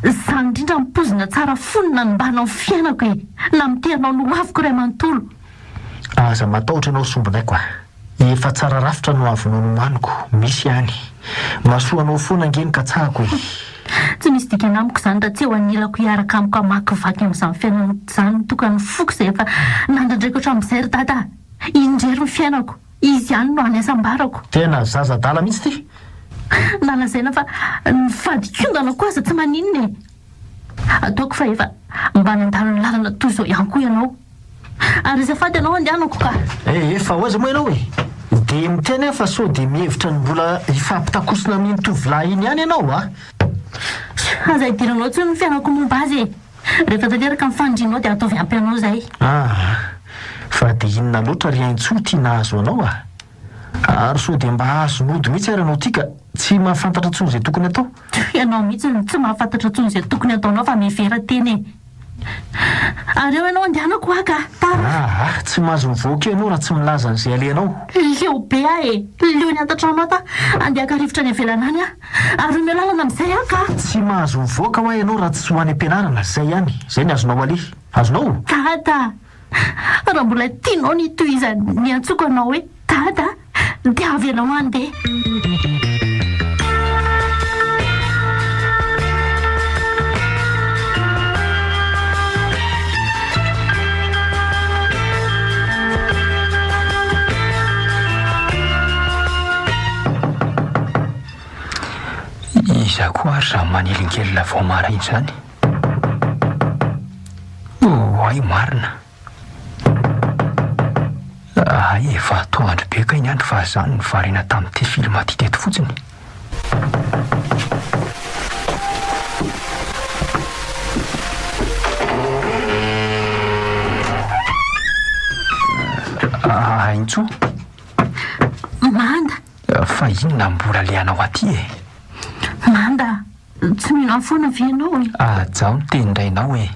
izany indrindra ny pozina tsara fo no nanombanao ny fiainako e! Namitehanao ny hoaviko iray manontolo. Aza matahotra ianao sombinaiko a! Efa tsara rafitra ny hoavinao nomaniko, misy ihany. Mahasoa anao foana ange ny katsahako e! Tsy misy dikany amiko izany raha tsy eo anilako hiaraka amiko hamakivaky amin'izany fiainana izany ny tokan'ny foko izay efa nandrandraiko hatramin'izay ry dada a! Indrery ny fiainako, izy ihany no hany hasambarako. Tena zaza adala mihitsy ity! Na lazaina fa nivadik'ondana koa aza tsy maninona e! Ataoko fa efa mba nandalo ny lalana toy izao ihany koa ianao. Ary azafady anao andehanako ka. Eh, fa ho aiza moa ianao e? Dia miteny aho fa sao dia mihevitra ny mbola hifampitakosina amin'iny tovolahy iny ihany ianao a! Aza idiranao intsony ny fiainako momba azy e! Rehefa tanteraka ny fanirianao dia ataovy ampy anao izay. Aa! Fa dia inona loatra ry Haintsoa ity nahazo anao a? Ary sao dia mba azon'ody mihitsy ary ianao ity ka tsy mahafantatra intsony izay tokony atao? Ianao mihitsy no tsy mahafantatra intsony izay tokony ataonao fa mihevera tena e! Ary eo ianao andehanako hoa ka! Tara! Aa! Tsy mahazo mivoaka eo ianao raha tsy milaza an'izay alehanao. Leo be aho e! Leo ny ato an-trano ato aho! Andeha haka rivotra any ivelany any aho! Ary omeo lalana amin'izay aho ka! Tsy mahazo mivoaka hoa ianao raha tsy ho any am-pianarana, izay ihany! Izay ny azonao aleha. Azonao? Dada! Raha mbola tianao ny hitohizan'ny niantsoako anao hoe Dada dia avelao handeha. Iza koa ary izany manelingelina vao maraina izany? Oay marina. Hay efa atoandro be kay ny andro fa za no variana tamin'ity film ty teto fotsiny. Haintsoa. Manda. Fa inona mbola alehanao aty e? Manda. Tsy mino ahy foana ve ianao e? Hajao ny tenin-drainao e!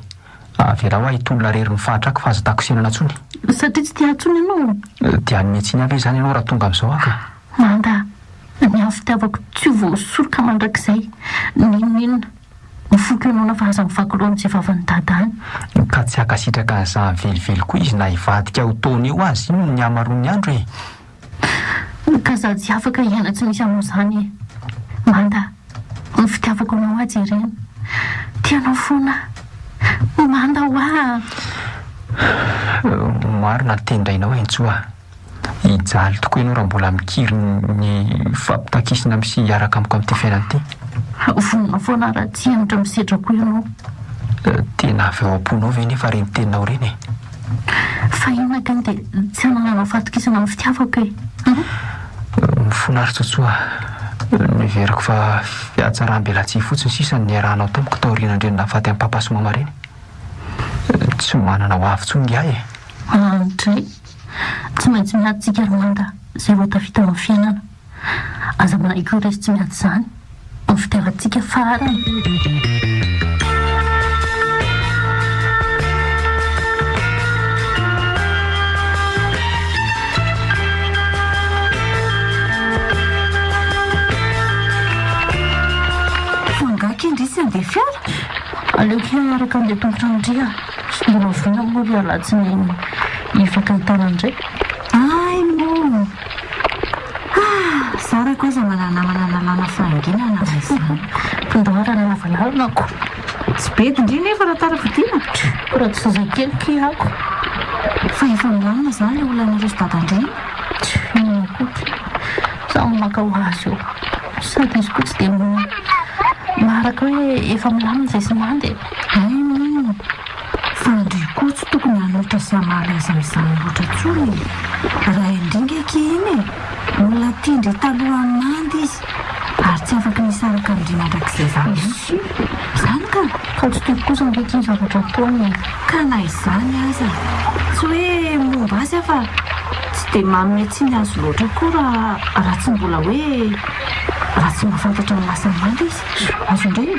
Avelao aho hitolona irery ny fahantrako fa aza takosenana intsony. Satria tsy tia ahy intsony ianao? Dia hanome tsiny ahy ve izany ianao raha tonga amin'izao aho ka? Manda, ny ahy fitiavako tsy ho voasoroka mandrakizay, n'inon'inona. Ny foko ianao fa aza mivaky loha amin'izay vavan'i Dada any. Ka tsy hankasitraka an'izany velively koa izy na hivadika ho taona eo aza iny ny hamaroan'ny andro e! Ka za tsy afaka hiaina tsy misy anao zany e! Manda, ny fitiavako anao aho jerena. Tia anao foana aho. Manda hoa! Marina ny tenin-drainao Hentsoa a! Hijaly tokoa ianao raha mbola mikiry ny fampitakisina sy hiaraka amiko amin'ity fiainana ity. Vonona foana aho raha tsy hemotra misedra koa ianao. Tena avy ao am-ponao ve nefa ireny teninao ireny e? Fa inona kay dia tsy anananao fahatokisana amin'ny fitiavako e? Hum? Mifona ary Tsotsoa a! Noheveriko fa fihatsaram-belatsihy fotsiny sisa no niarahanao tamiko taorian'ireny nahafaty an'i Papa sy Mama ireny. Tsy manana ho avy intsony ingahy e! Andray! Tsy maintsy miady tsika ry Manda izay vao tafita amin'ny fiainana. Aza manaiky ho resy tsy miady izany. Ny fitiavantsika farany. Fa angaha kay ndry tsy handeha fiara? Aleoko hiaraka handeha tongotra amin-dry ah. Mbola vonona moa ry alatsinainy hifankahitana indray? Hay moa! Ah! Zarako aza manana namana nalana fahanginana raha izany. Ndao raha lava lalana ko. Tsy bedy ndry nefa raha tara fodiana. Raha tsy zazakely ky ako. Fa efa milamina izany ilay olanareo sy dada-ndry iny? Tsy inona koa ky. Samy maka ho azy eo. Sady izy koa tsy dia maharaka hoe efa milamina izay sy manda e. Hay moa. Fa ndry koa tsy tokony hanolotra sy hamaly azy amin'izany loatra intsony e! Raha indringa akia iny e! Olona tia ndry talohan'ny nanda izy ary tsy afaky ny hisaraka amin-dry mandrakizay izany mihitsy. Izany ka! Fa tsy tiako kosa ange ity zavatra ataony e. Ka na izany aza, tsy hoe momba azy aho fa tsy dia manome tsiny azy loatra koa raha raha tsy mbola hoe raha tsy mahafantatra ny lasa manda izy. Azo indray e!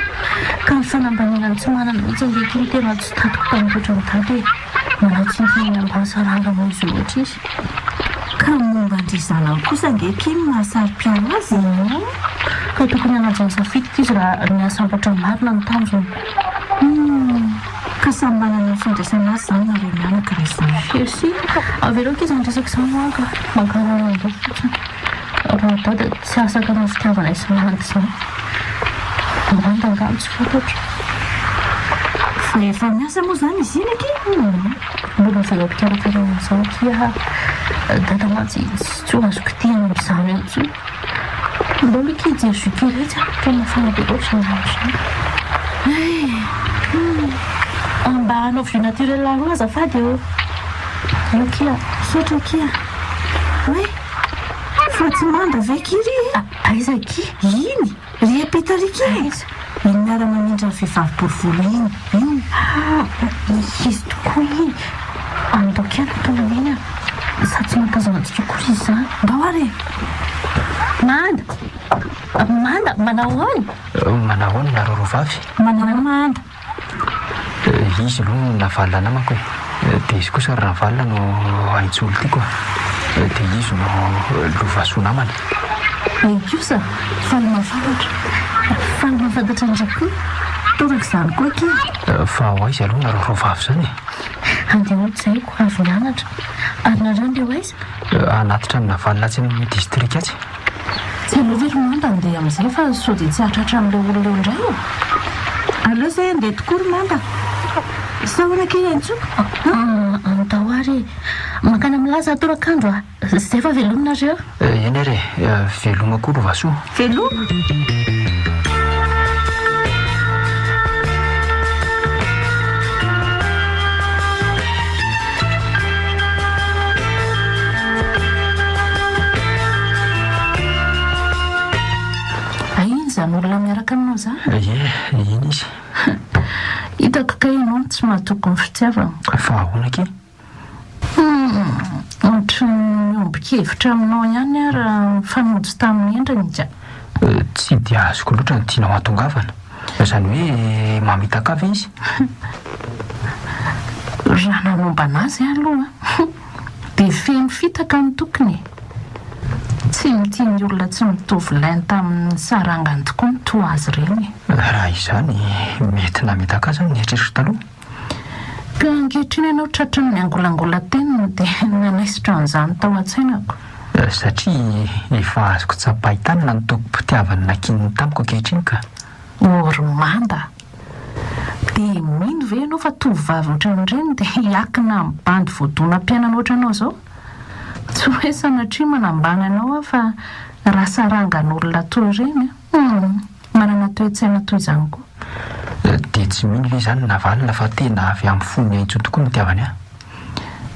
Ka ny fanambaniana ny tsy manana mihitsy ange ity no tena tsy tantiko tamin'ny ohatran'i Dada e! Manao tsinontsinona ambany saranga noho izy loatra izy. Ka ny momba an-dry zanany kosa ange akia no mahasaro-piaro azy e! Ka tokony hanaja ny safidiko izy raha ny hahasambatra marina no tanjony. Humm! Ka samy manana ny fandraisana azy izany nareo mianaka raha izany. Merci. Avelao akia izany resaka izany hoa ka. Mankarary andoha fotsiny. Raha dada tsy hahasakana ny fitiavanay sy Manda izany. Manda angamba tsy fantatro. Fa efa miasa moa izany izy iny akia? Humm! Mbola avela am-pikarakarana an'izao akia aho. Dada mantsy tsy ho azo kitihina amin'izany eo intsony. Ndao aloha akia hijery jus kely etsy a! Toa mafana be loatra izany andro izany. Hay! Humm! Mba hanao vue naturel aloha azafady ô! Io akia! Misaotra akia! Oay! Fa tsy manda ve akia ry e? Aiza akia? Iny! Ry ampita ry akia e! Aiza? Iny miara-mamindra ny vehivavy bory volo iny, iny! Ah! Izy tokoa iny! Andao akia hanatona an'iny a! Sady tsy mahatazana antsika akory izy izany. Ndao ary e! Manda! Manda! Manao ahoana? Manao ahoana nareo roa vavy? Manao ahoana Manda? Izy aloha no Navalona namako e. Dia izy kosa ry Ravalona no Haintsoa tiako a. Dia izy no Lovasoa namany. Hay kosa, faly mahafantatra. Faly mahafantatra indray koa. Toraka izany koa akia. Fa ho aiza aloha nareo roa vavy izany e? Handeha hody izahay ko avy nianatra. Ary nareo handeha ho aiza? Hanatitra an'i Navalona atsy amin'ny distrika atsy. Tsy aleo ve ry Manda andeha amin'izay fa sao dia tsy hahatratra an'ilay olona eo indray e? Aleo izay andeha tokoa ry Manda. Sa ahoana kay Antso? Andao ary e! Mankany amin'ny laza torak'andro a! Izay fa veloma nareo. Eny ary e! Veloma koa Lovasoa. Veloma! Hay iny izany olona miaraka aminao izany? Ie, iny izy. Hitako kay ianao no tsy mahatoky ny fitiavana. Fa ahoana akia? Humm, ohatran'ny miombon-kevitra aminao ihany aho raha nifanojo tamin'ny endriny ka. Tsy dia azoko loatra ny tianao hahatongavana. Izany hoe mamitaka ahy ve izy? Raha nanombana azy aho aloha dia feno fitaka ny tokony e! Tsy mitia ny olona tsy mitovy lenta amin'ny sarangany tokoa ny toa azy ireny e! Raha izany, mety namitaka ahy izany ny eritreritro taloha. Ka ankehitriny ianao tratran'ny niangolangolan-teniny dia nanaisotra an'izany tao an-tsainako. Satria efa azoko tsapain-tanana ny tokim-pitiavany nankininy tamiko ankehitriny ka. Oh ry Manda a! Dia mino ve ianao fa tovovavy ohatran'ireny dia hiakina amin'ny bandy voadonam-piainana ohatranao izao? Tsy hoe sanatria manambany anao aho fa raha sarangan'olona toy ireny an! Manana toe-tsaina toy izany koa. Dia tsy mino ve izany Navalona fa tena avy amin'ny fony Haintsoa tokoa ny itiavany ahy?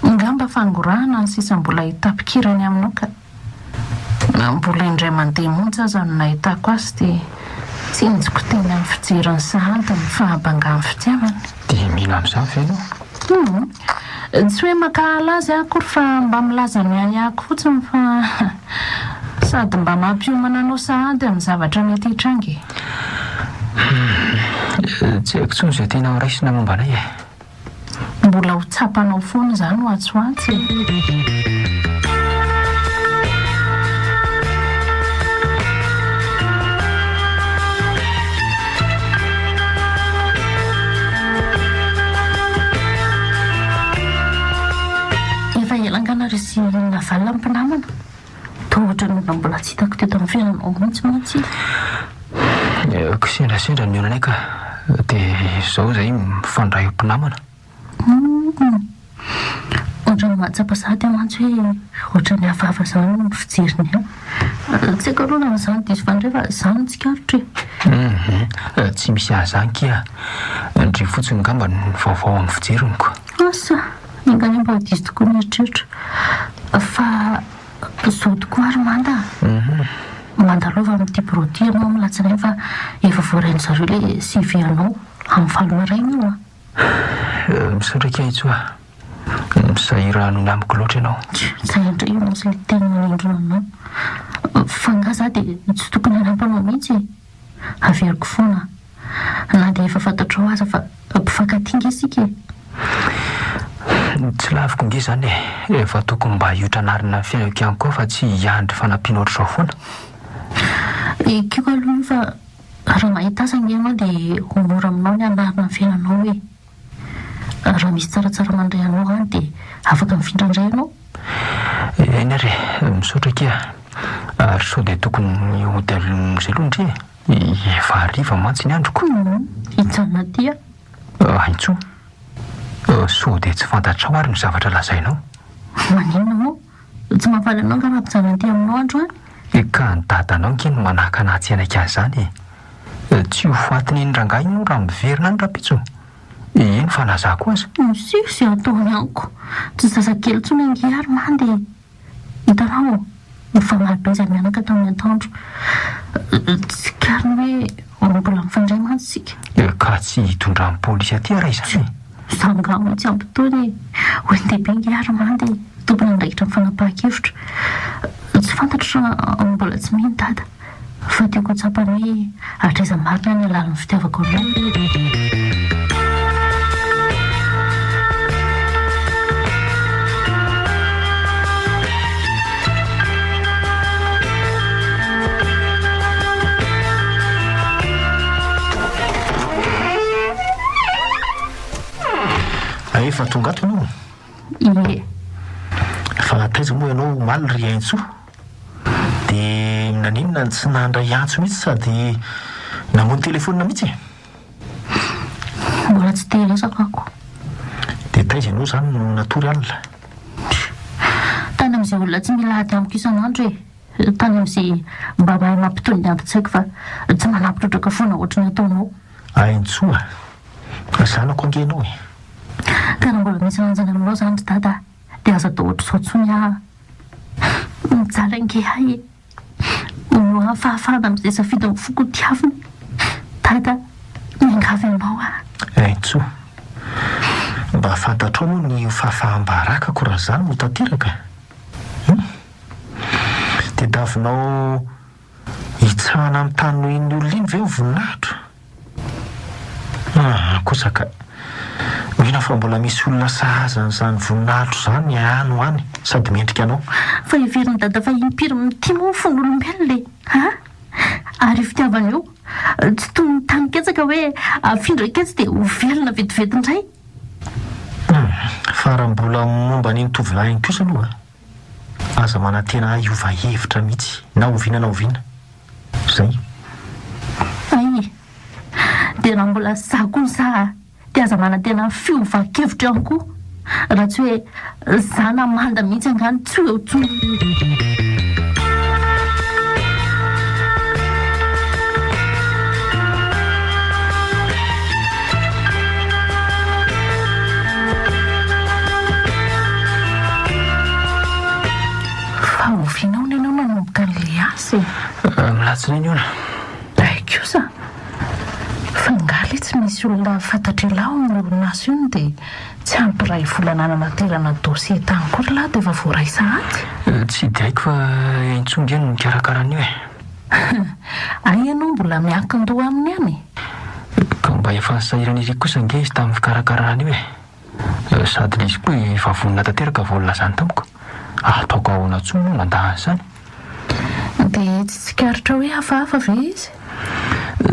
Angamba fangorahana ny sisa mbola hitapikirany aminao ka. Na mbola indray mandeha monja aza no nahitako azy dia tsinjoko teny amin'ny fijeriny sahady ny fahabangan'ny fitiavany. Dia mino amin'izany ve ianao? Humm. Tsy hoe mankahala azy aho akory fa mba milaza ny ahiahiko fotsiny fa sady mba mampiomana anao sahady amin'ny zavatra mety hitranga e. Humm. Tsy haiko intsony izay tianao raisina momba anay e. Mbola ho tsapanao foana izany ho atsy ho atsy e. Efa ela angaha nareo sy Navalona mpinamana? Toa ohatran'ny olona mbola tsy hitako teto amin'ny fiainanao mihitsy mantsy izy. Kisendrasendra ny olonay ka. Dia izao izahay mifandray ho mpinamana. Humm. Ohatran'ny mahatsapa sahady aho mantsy hoe ohatran'ny hafahafa izany ny fijeriny ahy. Tsy haiko aloha na izaho no diso fandray fa izaho no tsikaritro e. Humm. Tsy misy an'izany kia. Ndry fotsiny angamba no vaovao amin'ny fijeriny ko. Asa! Enga anie mba ho diso tokoa ny eritreritro. Fa izao tokoa ary Manda a! Mandalova amin'ity birao ity ianao amin'ny alatsinainy fa efa voarain-dry zareo ilay CV anao. Amin'ny valo maraina io an. Misaotra akia Itsoa. Misahirana ny amiko loatra ianao. Zay indray io mantsy ilay teny manindrona anao. Fa angaha za dia tsy tokony hanampy anao mihitsy e? Averiko foana na dia efa fantatrao aza fa mpifankatia nge isika e! Tsy laviko nge izany e! Fa tokony mba hiotra anarina ny fiainako ihany koa fa tsy hiandry fanampiana ohatr'izao foana. Ekeko aloha io fa raha mahita asa nge ianao dia ho mora aminao ny hanarina ny fiainanao e! Raha misy tsaratsara mandray anao any dia afaka mifindra indray ianao. Eny ary e, misaotra akia. Ary sao dia tokony hody amin'izay aloha ndry e? Efa hariva mantsy ny androko. Humm, hijanona aty aho. Haintsoa, sao dia tsy fantatrao ary ny zavatra lazainao? Maninona moa? Tsy mahafaly anao angaha raha ampijanona aty aminao androany? Ka ny dadanao ange no manakana ahy tsy hanaiky azy izany e! Tsy ho fatin'iny rangahy iny moa raha miverina any rahampitso? Eny fa na za koa aza. Miseho izay ataony amiko. Tsy zazakely intsony ange ary manda e! Hitanao, nifamaly be izahay mianaka tamin'ny antoandro. Tsikariny hoe mbola mifandray mantsy isika. Ka tsy hitondran'ny polisy aty raha izany e! Za angaha moa tsy ampy taona e! Olon-dehibe ange ary manda e! Tompon'andraikitra amin'ny fanapahan-kevitra. Tsy fantatro raha mbola tsy mino dada. Fa tiako ho tsapany hoe hatraiza marina ny halalin'ny fitiavako anao. Efa tonga ato ianao? Ie. Fa taiza moa ianao omaly ry Aintsoa? Dia naninona no tsy nandray antso mihitsy sady namono telefaonina mihitsy e? Mbola tsy te hiresaka ako. Dia taiza ianao izany no natory alina? Tany amin'izay olona tsy mila ady amiko isan'andro e. Tany amin'izay mba mahay mampitony ny adin-tsaiko fa tsy manampy trotraka foana ohatry ny ataonao. Aintsoa a! Zanako ange ianao e! Ka raha mbola misy lanjany aminao izany ry dada dia aza atao ohatr'izao intsony aho. Mijaly ange ahy e! Omeo ahy fahafahana amin'izay safidin'ny foko hotiavina. Dada, miangavy anao aho. Aintsoa, mba fantatrao moa ny ho fahafaham-barakako raha izany no tanteraka? Hum? Tediavinao hitsahana amin'ny tany noho iny olona iny ve ny voninahitro? Aa kosa ka! Mino aho fa mbola misy olona sahaza an'izany voninahitro izany any ho any sady mendrika anao. Fa heverin'i Dada fa impiry mitia moa ny fon'olombelona e! A! Ary io fitiavana io tsy toy ny taninketsaka hoe afindra ketsy dia ho velona vetivety indray. Hum! Fa raha mbola momba an'iny tovolahy iny kosa aloha, aza manantena ahy hiova hevitra mihitsy na oviana na oviana. Zay. Hay! Dia raha mbola za koa ny saha dia aza manantena fiovan-kevitra ihany koa. Raha tsy hoe za na manda mihitsy angaha no tsy ho eo intsony. Fa oviana hono ianao nanomboka an'ilay asa e? Milatsinainy hono. Hay kosa! Fa angaha le tsy misy olona fantatr'ialahy ao amin'io orinasa io no dia tsy ampy iray volana nanaterana dossier tany koa ry lahy dia efa voaray sahady? Tsy dia haiko fa Intsoa nge no mikarakara an'io e! Hay ianao mbola miankin-doha aminy any e! Ka mba efa nisahirana ery kosa ange izy tamin'ny fikarakarana an'io e! Sady le izy koa efa vonona tanteraka vao nilazany tamiko. Ataoko ahoana intsony moa mandà an'izany? Dia tsy tsikaritra hoe hafahafa ve izy?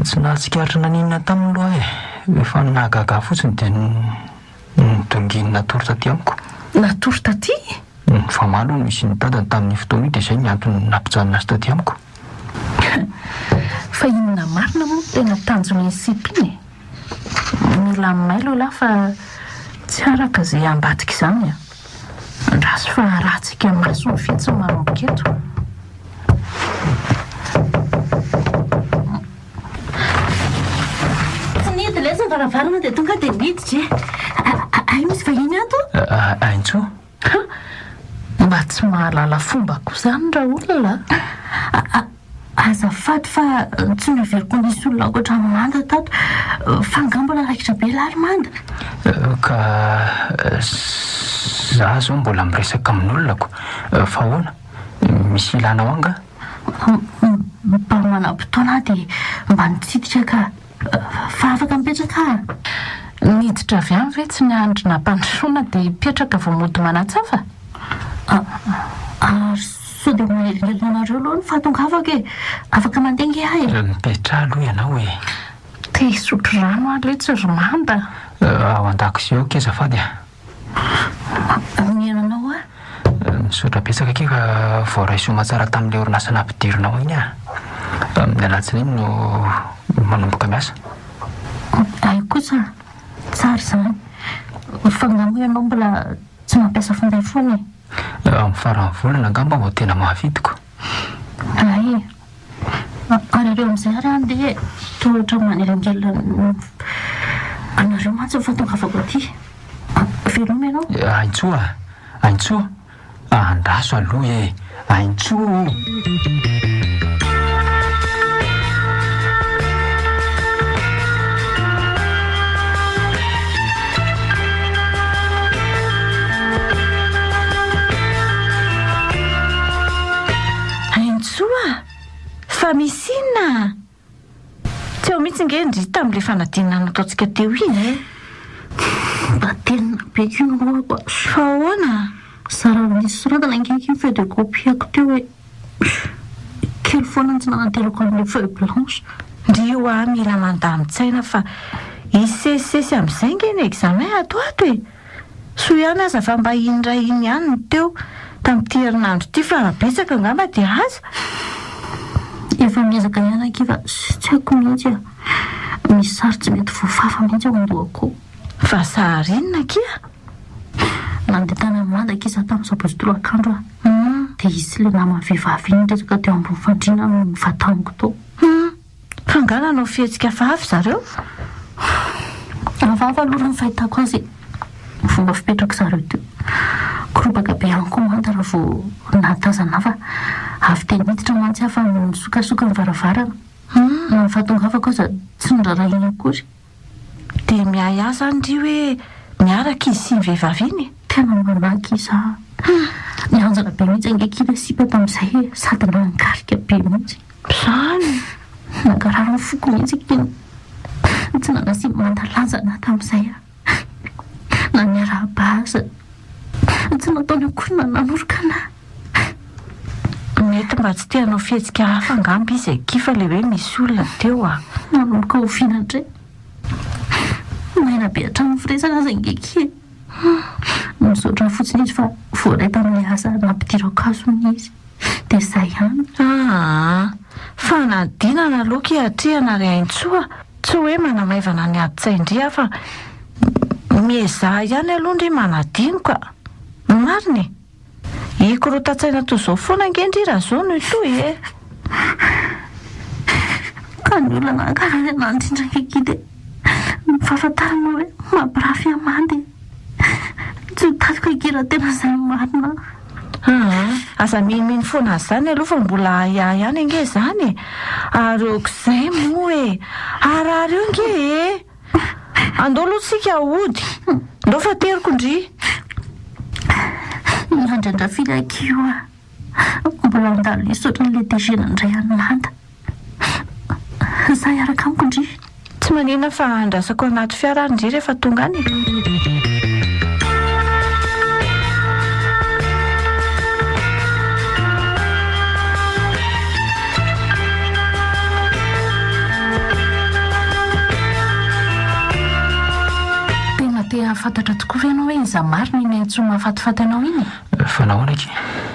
Tsy nahatsikaritra naninona taminy aloha aho e. Fa ny nahagaga ahy fotsiny dia nidonginy natory taty amiko. Natory taty? Nifamaly hono izy sy ny dadany tamin'iny fotoana io dia izay ny antony nampijanona azy taty amiko. Fa inona marina moa no tena tanjon'iny sipa iny e? Mila mailo elah fa tsy araka ze ambadika izany a! Andraso fa arahantsika maso ny fihetsiny manomboka eto. Tsy nihidy lesy ny varavarana dia tonga dia niditra e! Hay misy vahiny ato? Haintsoa. Ha! Mba tsy mahalala fomba koa izany raolona a! Azafady fa tsy noheveriko nisy olona ankoatra an'i Manda tato. Fa angaha mbola raikitra be lahy ry Manda? Ka za zao mbola miresaka amin'olona ko. Fa ahoana? Misy ilanao angaha? Mba manam-potoana aho dia mba nitsidika ka. Fa afaka mipetraka aho? Niditra avy any ve tsy niandry nampandrosoana dia hipetraka vao mody manatsafa? Ary sao dia manelingelina anareo aloha ny fahatongavako e! Afaka mandeha ange aho e! Mipetraha aloha ianao e! Te hisotro rano aho letsy ry Manda a! Ao an-dakozia ao akia azafady a! Mihaino anao aho. Misaotra betsaka akia fa voaray soamatsara tamin'ilay orinasa nampidirinao iny aho. Amin'ny alatsinainy no manomboka miasa. Hay kosa, tsara izany. Fa angaha moa ianao mbola tsy mampiasa finday foana e? Amin'ny faran'ny volana angamba vao tena mahavidiko. Hay e! Ary aleo amin'izay ary aho andeha e! Toa ohatran'ny manelingelina anareo mantsy ny fahatongavako aty. Veloma ianao. Aintsoa a! Aintsoa! Andraso aloha e! Aintsoa o! Aintsoa a! Fa misy inona a? Tsy ao mihitsy nge ndry tamin'ilay fanadinana nataontsika teo iny e! Mba tenina be ko ny lohako a! Fa ahoana? Zara nisy soratana ange iny feuille de copie-ko teo e! Kely foana ny tsy nananterako an'ilay feuille blanche. Ndry hoa mila mandamin-tsaina fa hisesisesy amin'izay nge ny examen ato ato e! Soa ihany aza fa mba iny iray iny ihany no teo tamin'ity herinandro ity fa raha betsaka angamba dia aza. Efa miezaka ihany akia fa tsy haiko mihitsy a! Misy sary tsy mety voafafa mihitsy ao an-dohako ao. Fa sary inona akia? Nandeha tany amin'ny manda akia za tamin'ny sabotsy tolakandro a! Dia izy sy ilay namany vehivavy iny niresaka teo ambony fandriana no nivataniko tao. Hum! Fa angaha nanao fihetsika hafahafa zareo? Hafahafa aloha raha ny fahitako azy e! Ny fomba fipetrak'i zareo teo. Koropaka be ihany koa manda raha vao nahatazana ahy fa avy teny niditra mantsy aho fa nisokasoka ny varavarana. Na ny fahatongavako aza tsy noraharahiana akory. Dia miahiahy izany ndry hoe miaraka izy sy iny vehivavy iny e? Tena manahy izaho. Nianjana be mihitsy ange kila sipa tamin'izay e! Sady nangarika be mihitsy. Izany! Nankarary ny foko mihitsy akia ny tsy nanasiany mandalanja anah tamin'izay aho. Na niarahaba aza tsy nataony akory na nanoroka anah. Mety mba tsy te hanao fihetsika hafa angamba izy akia fa le hoe misy olona teo a! Nanomboka oviana indray? Maina be hatramin'ny firesaka aza ange akia e! Misaotra fotsiny izy fa voaray tamin'ilay asa nampidirako azy hono izy. Dia izay ihany. Aa! Fanadinana aloha ki atrehana ry Haintsoa a! Tsy hoe manamaivana ny adin-tsain-dry aho fa miezaha ihany aloha ndry manadino ka! Marina e! Hikorotan-tsaina toy izao foana ange ndry raha izao no hitohy e! Ka ny olona nankarary anah indrindra ange dia ny fahafantarana hoe mampirafy ahy manda e! Tsy ho tadiko akia raha tena izay no marina. Aa, aza minomino foana an'izany aloha fa mbola ahiahy ihany ange izany e! Ary aok'izay moa e! Harary eo ange e! Andao aloha tsika hody, ndao fa teriko ndry! Miandry an-dRafily akia io aho. Mbola handalo hisaotra an'ilay DG nandray an'i Manda. Za hiaraka amiko ndry. Tsy maninona fa andrasako anaty fiara ary ndry rehefa tonga any e. Tena te hahafantatra tokoa ve ianao hoe iza marina iny antsoa mahafatifaty anao iny e? Fa nahoana akia?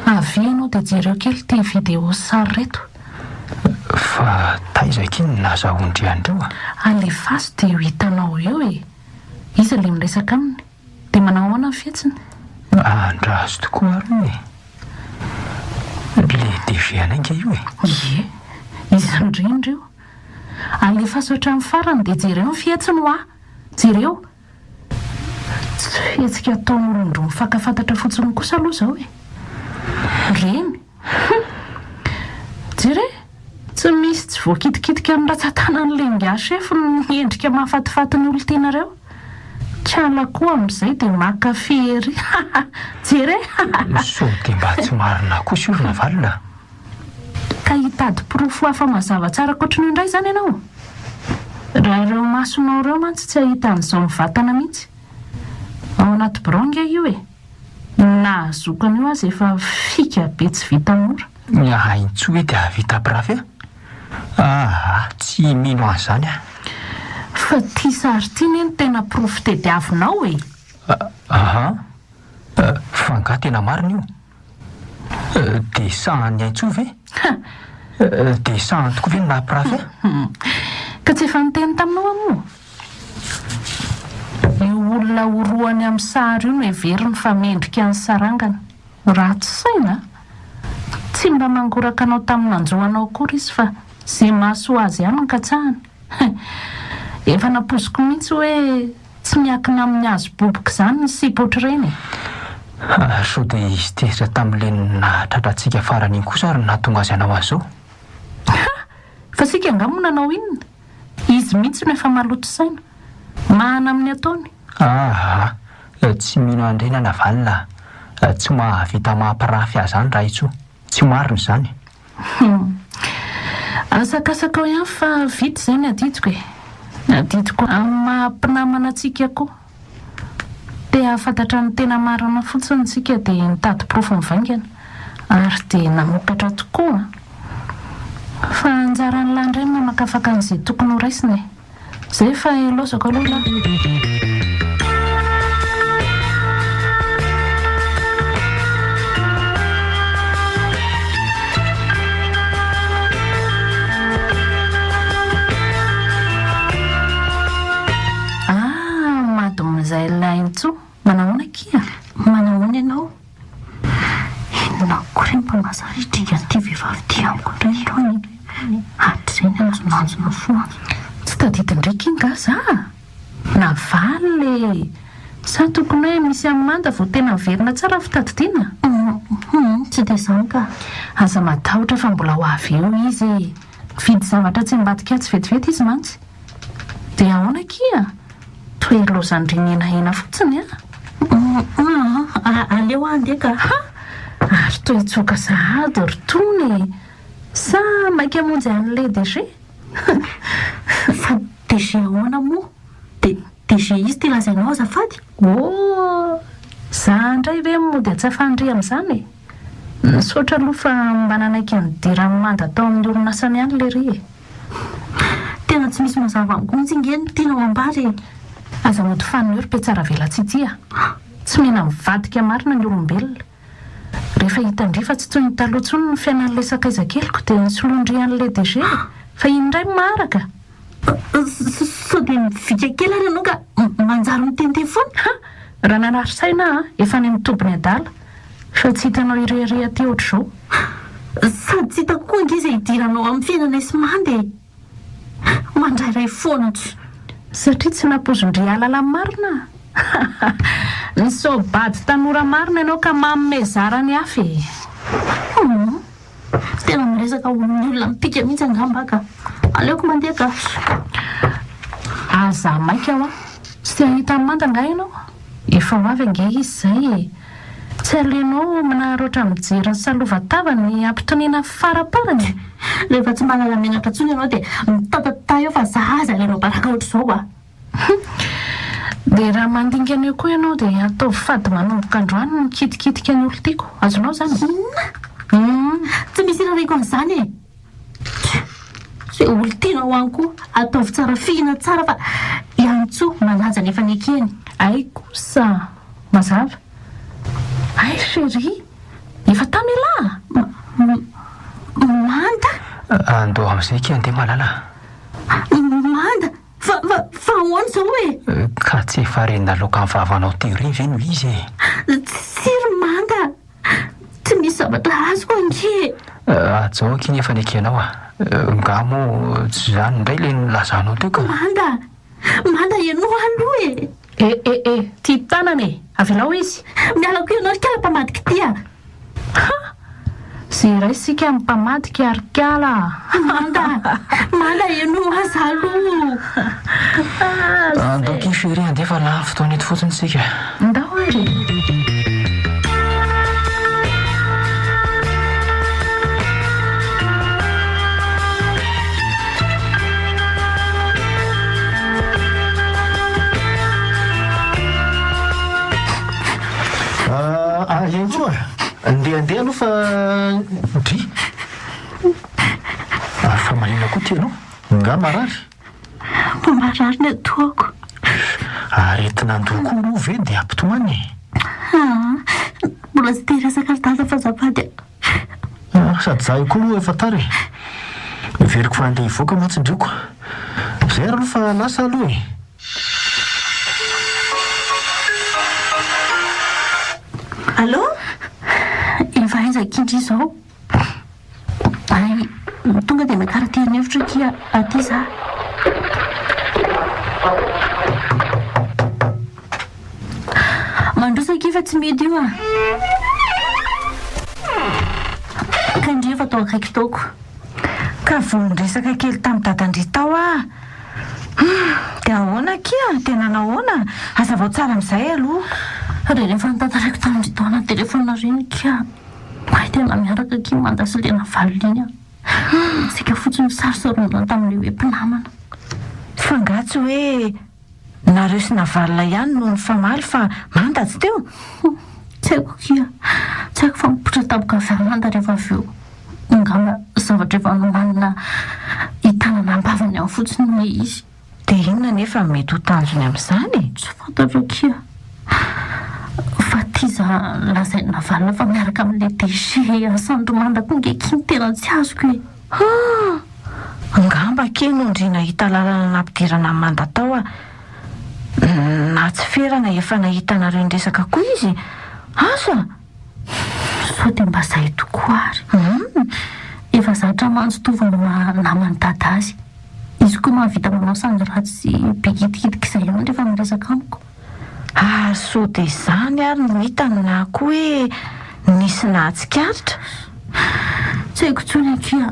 Avia ianao dia jereo kely ity vidéo sy sary ireto. Fa taiza akia no nahazahoan-dry an'ireo a? Alefaso dia ho hitanao eo e! Iza ilay miresaka aminy? Dia manao ahoana ny fihetsiny? Andraso tokoa aloha e! Ilay DG anay ange io e! Ie! Iza indrindra io? Alefaso hatramin'ny farany dia jereo ny fihetsiny hoa! Jereo! Tsy fihetsika ataon'olon-droa mifankafantatra fotsiny kosa aloha izao e! Reny! Hum! Jere! Tsy misy tsy voakitikitika amin'ny ratsan-tanan'ilay ingahy chef ny endrika mahafatifaty ny olon-tianareo. Kala koa amin'izay dia maka fy ery haha! Jere haha! Sao dia mba tsy marina kosa io ry Navalona a! Ka hitady porofo hafa mazava tsara ankoatran'io indray izany ianao? Raha ireo masonao ireo mantsy tsy hahita an'izao mivantana mihitsy. Ao anaty birao ange io e! Ny nahazoako an'io aza efa fika be tsy vita mora. Ny ahy intsony hoe dia hahavita hampirafy ahy? Aa tsy mino an'izany aho. Fa ity sary ity anie no tena porofo tediavinao e! Aha, fa angaha tena marina io? Dia sahan'ny aintsoa ve? Dia sahany tokoa ve ny maha-mpirafy ahy? Ka tsy efa niteny taminao aho moa? Io olona orohany amin'ny sary io no heveriny fa mendrika ny sarangany. Ratsy saina a! Tsy mba mangoraka anao tamin'ny nanjo anao akory izy fa ze mahasoa azy ihany no katsahany. Efa nampoiziko mihitsy hoe tsy miankina amin'ny hazo boboka izany ny sipa ohatr'ireny e! Sao dia izy tezitra tamin'ilay nahatratra antsika farany iny kosa ary no nahatonga azy hanao an'izao? Ha! Fa isika angaha moa nanao inona? Izy mihitsy no efa maloto saina. Mahana amin'ny ataony. Aa! Tsy mino an'ireny aho Navalona a! Tsy mahavita mampirafy ahy izany Raitsoa. Tsy marina izany. Hum. Asakasakao ihany fa vita izay ny adidiko e. Adidiko amin'ny maha mpinamana antsika koa. Te hahafantatra ny tena marina fotsiny isika dia nitady porofo mivaingana. Ary dia namokatra tokoa an! Fa anjaran'lah indray ny mamakafaka an'izay tokony ho raisina e! Zay fa ilaozako aloha lah! Ah mademoiselle Aintsoa, manahoana akia? Manahoana ianao? Inona akory no mba mahazary idringan'ity vehivavy ity amiko indray androany e? Hatrizay nanjonanjona foana. Tsy tadidin-dry akia nga za? Navalona e! Sa tokony hoe misy amin'ny manda vao tena miverina tsara ny fitadidiana? Hum, tsy dia izany ka. Aza matahotra fa mbola ho avy eo izy e! Mividy zavatra atsy ambadika atsy vetivety izy mantsy. Dia ahoana akia? Toa ilaozan-dry mihenahena fotsiny an! Aa, aleo aho handeha ka! Ha! Ary toa hitsoaka sahady ry Tony e! Sa maika hamonjy an'ilay DG? Fa DG ahoana moa? D, DG iza ity lazainao azafady? Oh! Za indray ve mody atsafan-dry amin'izany e! Misaotra aloha fa mba nanaiky nidiran'ny manda tao amin'ny orinasany ihany lery e! Tena tsy misy mazava amiko mihitsy ange ny tianao ambara e! Aza mody fanina eo ry Petsaravelatsihy a! Tsy mena mivadika marina ny olombelona. Rehefa hitan-dry fa tsy toy ny taloha intsony ny fiainan'ilay sakaiza keliko dia nisoloan-dry an'ilay DG e! Fa iny indray no maharaka! Sao dia mivika kely ary ianao ka manjary miteniteny foana? Ha! Raha nanary saina aho efa any amin'ny tobiny adala fa tsy hitanao irehareha aty ohatr'izao. Sady tsy hitako koa ange izay hidiranao amin'ny fiainanay sy Manda e! Mandrairay foana tsy. Satria tsy nampoizin-dry hahalala ny marina? Ha! Misaobady tanora marina ianao ka manome zara ny hafa e! Humm! Tena miresaka olona olona mipika mihitsy angamba ka. Aleoko mandeha ka. Aza maika hoa. Tsy te hahita an'i Manda angaha ianao? Efa ho avy ange izy izay e. Tsy aleonao manararaotra mijery ny salova-tavany hampitoniana faraparany e. Rehefa tsy mahalala menatra intsony ianao dia mitatatata eo fa za aza alainao baraka ohatr'izao a. Hum. Dia raha mandingana eo koa ianao dia ataovy fady manomboka androany ny mikitikitika ny olon-tiako. Azonao izany? Inona? Hum. Tsy misy irariako an'izany e! Tch! Izay olon-tianao any koa ataovy tsara fihina tsara fa ihantsoa manaja ny efa nekeny. Hay kosa! Mazava. Hay chérie! Efa tamy ialahy? Ma. Manda? Andao amin'izay akia andeha malala a! Manda! Fa, fa, fa ahoana izao e? Ka tsy efa re naloakan'ny vavanao teo ireny ve no izy e? Tsia ry Manda a! Tsy misy zavatra azoko ange e! Hajao akia ny efa nekenao a! Nga moa tsy izany indray ilay nilazanao teo ka! Manda a! Manda ianao aloha e! E e e! Tia tanana e! Avelao izy! Miala koa ianao ry kala mpamadika ity a! Ha! Ze iray isika mimpamadika ry kala a! Manda! Manda henoy aza aloha! Andao akia chérie andeha fa lany fotoana eto fotsiny isika. Ndao ary e! Ah, eny koa. Andeha andeha aloha fa dry. Ary fa maninona koa ty ianao? Nga marary? Marary ny atohako. Aretin'andoha koa moa ve dia ampitomany e? Aa, mbola tsy te hiresaka ry dada fa azafady a. Ah, sady za io koa moa efa tara e. Heveriko fa handeha hivoaka mantsy ndriko. Zay ary aloha fa lasa aloha e. Allô? Efa aiza akia ndry izao? Hay, tonga dia miakara aty an'efitra akia aty za. Mandroso akia fa tsy mety io ah. Ka ndry efa tao akaiky taoko. Ka vao niresaka kely tamin'i dadan-dry tao aho. Humm! Dia ahoana akia? Dia nanahoana? Hazavao tsara amin'izay aloha. Ireny efa notantaraiko tamin-dry tao anaty telefaonina ireny akia. Hay tena miaraka akia Manda sy ilay navalona iny an. Humm! Saika fotsiny sarosaronina tamin'ilay hoe mpinamana. Fa angaha tsy hoe nareo sy Navalona ihany no nifamaly fa Manda tsy teo? Humm! Tsy haiko akia. Tsy haiko fa mipoitra tampoka avy any Manda rehefa avy eo. Angamba zavatra efa nomanina hitanana am-bavany any fotsiny ilay izy. Dia inona anefa no mety ho tanjony amin'izany e? Tsy fantatro akia. Fa ity za lazain'i Navalona fa miaraka amin'ilay DG asan'ny Manda koa nge akia no tena tsy azoko e! Haa! Angamba akia no ndry nahita lalana nampidirana an'i Manda tao a! Na tsy ferana efa nahita anareo niresaka koa izy? Asa! Sao dia mba zay tokoa ary. Humm! Efa zatra mantsy tovo ny maha naman'i dada azy. Izy koa mahavita manao sangy ratsy sy be kitikitika izay ihany rehefa miresaka amiko. Ary sao dia izany ary no hitany na koa hoe nisy nahatsikaritra? Tsy haiko intsony akia.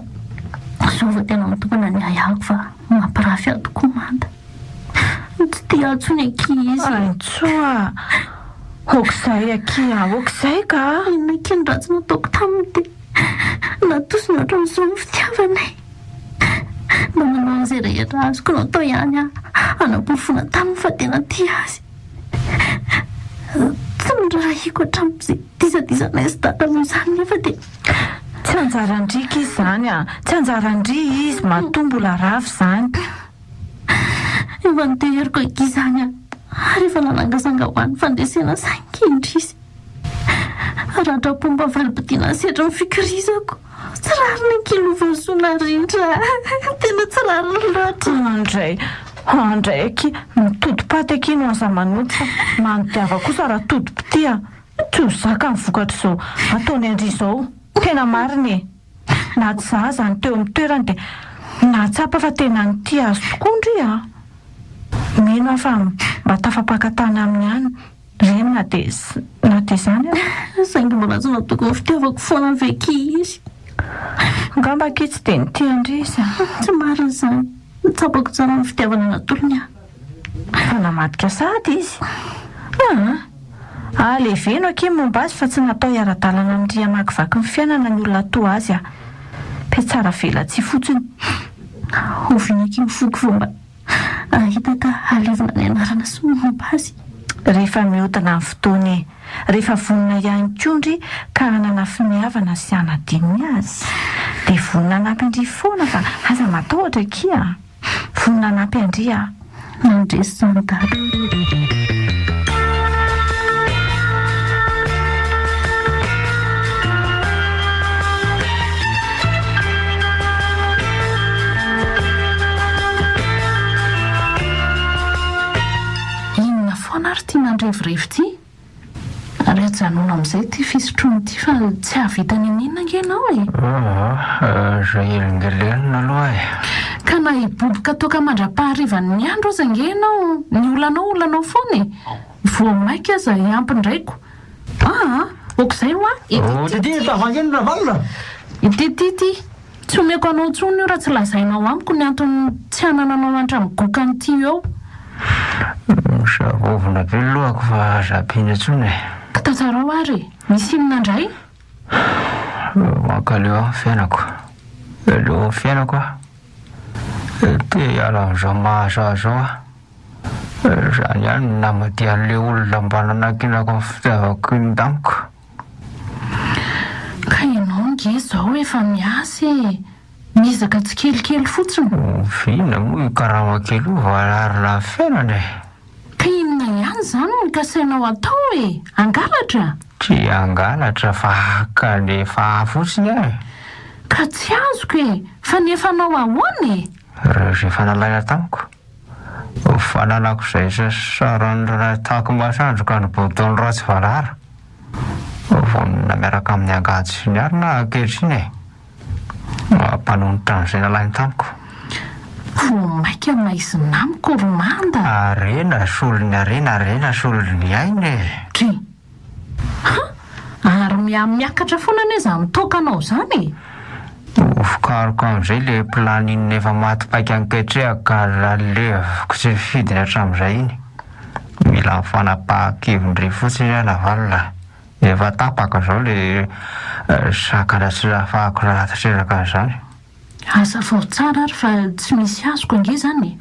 Izao vao tena mitombina ny ahiahiko fa mampirafy ahy tokoa Manda. Tsy tia ahy intsony akia izy. Haintsoa a! Aok'izay akia, aok'izay ka! Inona akia ny ratsy nataoko taminy dia natosiny ohatran'izao ny fitiavanay. Mba nanao an'izay rehetra azoko natao ihany aho hanaporofoana taminy fa tena tia azy. Tsy noraharahiako hatramin'izay disadisanay sy dada moa izany nefa dia. Tsy anjaran-dry akia izany a! Tsy anjaran-dry izy matoa mbola rava izany. Efa noteheriko akia izany aho ary efa nanangasanga ho an'ny fandresena saingy indrisy. Ratram-pomba valim-pitia nasetry ny fikirizako. Tsy rariny akia Lovasoa Narindra a! Tena tsy rariny loatra. Andray, andray akia, mitodi-paty akia no aza manody fa manodiava kosa raha todi-pitia. Tsy ho zaka ny vokatr'izao ataony an-dry izao. Tena marina e! Na tsy za aza ny teo amin'ny toerany dia nahatsapa fa tena nitia azy tokoa ndry a! Mino aho fa mba tafapaka tany aminy ihany reny na dia na dia izany aza. Saingy mbola tsy natoky ny fitiavako foana ve akia izy? Angamba akia tsy dia nitia an-dry izy a! Tsy marina izany. Tsapako tsara ny fitiavana natolony ahy. Fa namadika sahady izy. Aa! Aleveno akia ny momba azy fa tsy natao hiara-dalana amin-dry hamakivaky ny fiainana ny olona toa azy a! Mpiatsara velatsihy fotsiny. Oviana akia ny foko vao mba hahita ka halevina ny anarana sy ny momba azy? Rehefa mihodina ny fotoana e! Rehefa vonona ihany koa ndry ka hanana finiavana sy hanadino ny azy dia vonona hanampy an-dry foana fa aza matahotra akia a! Vonona hanampy an-dry aho. Nandresy izany dada. Inona foana ary ity mandrevirevy ity? Ary ajanona amin'izay ity fisotroana ity fa tsy hahavita n'inon'inona ange ianao e! Aa, aza elingelenina aloha e! Ka na hiboboka toaka mandra-paharivan'ny andro aza ange ianao, ny olanao olanao foana e! Vao mainka aza hiampy indraiko. Aa! Ok'izay hoa! Oh, ty ty tavoahangy iny Ravalona! Ity ty ty! Tsy omeko anao intsony io raha tsy lazainao amiko ny antony tsy hanananao antra migoka an'ity eo. Misavovona be ny lohako fa aza ampiana intsony e! Ka tantarao ary e! Misy inona indray? Mankaleo ahy ny fiainako. Leo ny fiainako aho. Te hiala amin'izao mahazo ahy izao aho. Izany ihany no namadihan'ilay olona mba nanankinako ny fitiavako iny tamiko. Ka ianao ange izao efa miasa e! Miezaka tsikelikely fotsiny. Oviana moa io karama kely io vao hanarina ny fiainana e? Ka inona ihany izany no kasainao atao e? Hangalatra? Tsy hangalatra fa haka ny efa ahy fotsiny aho e! Ka tsy azoko e! Fa ny efa anao ahoana e? Ireo izay efa nalaina tamiko. Fananako izay saran'ny nahitako masoandro ka nobodoiny ratsy valala. Vonona miaraka amin'ny angady sy ny arina aho ankehitriny e! Mampanonitra an'izay nalainy tamiko. Vao mainka maizina amiko ry Manda. Harena solon'ny harena, harena solon'ny aina e! Dry. Ha! Ary mihamiakatra foana anie izany toakanao izany e! Vokaroka amin'izay ilay planning efa maty paika niketrehako ka laleviko tsy fidiny hatramin'izay iny. Mila ny fanapahan-kevin-dry fotsiny aho Navalona. Efa tapaka izao ilay sakana tsy nahafahako nanatanteraka an'izany. Hazavao tsara ary fa tsy misy azoko ange izany e!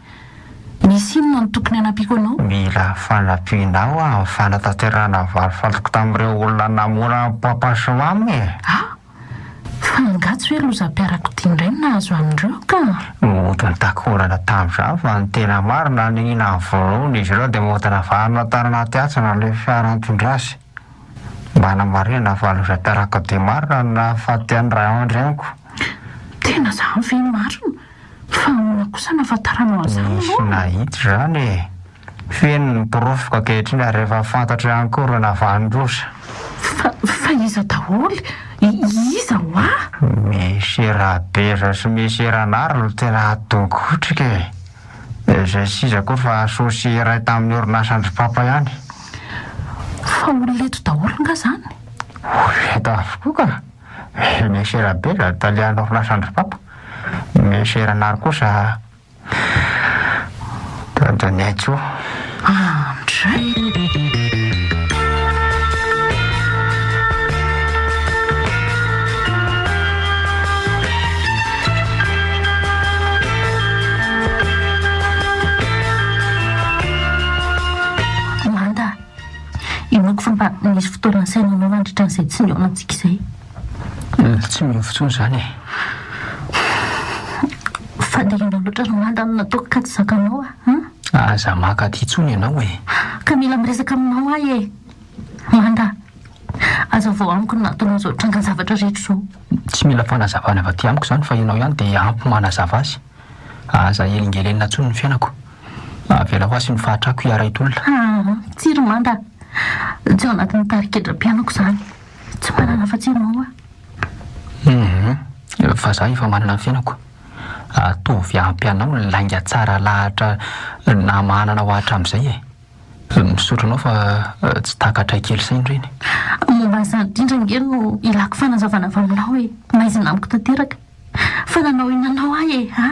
Misy inona no tokony hanampiako anao? Mila fanampianao aho amin'ny fanatanterahana ny valifatiko tamin'ireo olona namono an'i Papa sy Mamy e! Ah! Fa angaha tsy hoe lozam-piarakodia indray no nahazo an'ireo ka? Mody nitakorana tamin'izany fa ny tena marina nihina ny vonoiny izy ireo dia mody navarina tany anaty atsina ilay fiara nitondra azy. Mba hanamarihana fa lozam-piarakodia marina no nahafaty an'ny ray aman-dreniko. Tena izany ve marina? Fa ahoana kosa no ahafantaranao an'izany aloha? Nisy nahita izany e! Feno ny porofoko ankehitriny ary efa fantatro ihany koa ireo navanon-doza. Fa, fa iza daholo? Iza hoa? Misy Rabeza sy misy Ranary no tena adonkotrika e! Izay tsy iza akory fa associé iray tamin'ny orinasan-dry Papa ihany. Fa olona eto daholo nga zany? Olona eto avokoa ka! Monsieur Rabeza talehan'ny orinasan-dry Papa, Monsieur Ranary kosa Dadanaijo. Andray! Manda, inoako fa mba nisy fotoana nisainanao nandritra an'izay tsy nihaonantsika izay. Tsy miova intsony izany e. Fa dia inona loatra ry Manda no nataoko ka tsy zakanao a? An? Aza maka aty intsony ianao e. Ka mila miresaka aminao aho e. Manda, azavao amiko ny nahatonga an'izao trangan-javatra rehetra izao. Tsy mila fanazavana avy aty amiko izany fa ianao ihany dia ampy manazava azy. Aza elingelenina intsony ny fiainako. Avelao ahy sy ny fahatrako hiara-hitolona. Aa, tsia ry Manda, tsy ao anatin'ny tari-kedram-piainako izany. Tsy manana afa-tsy ianao aho. Hum, fa za efa manana ny fiainako. Ataovy ampy anao ny lainga tsara lahatra namahanana ho ahy hatramin'izay e. Misaotra anao fa tsy takatray kely saina ireny. Momba an'izany indrindra ange no ilako fanazavana avy aminao e! Maizina amiko tanteraka. Fa nanao inona anao aho e! A!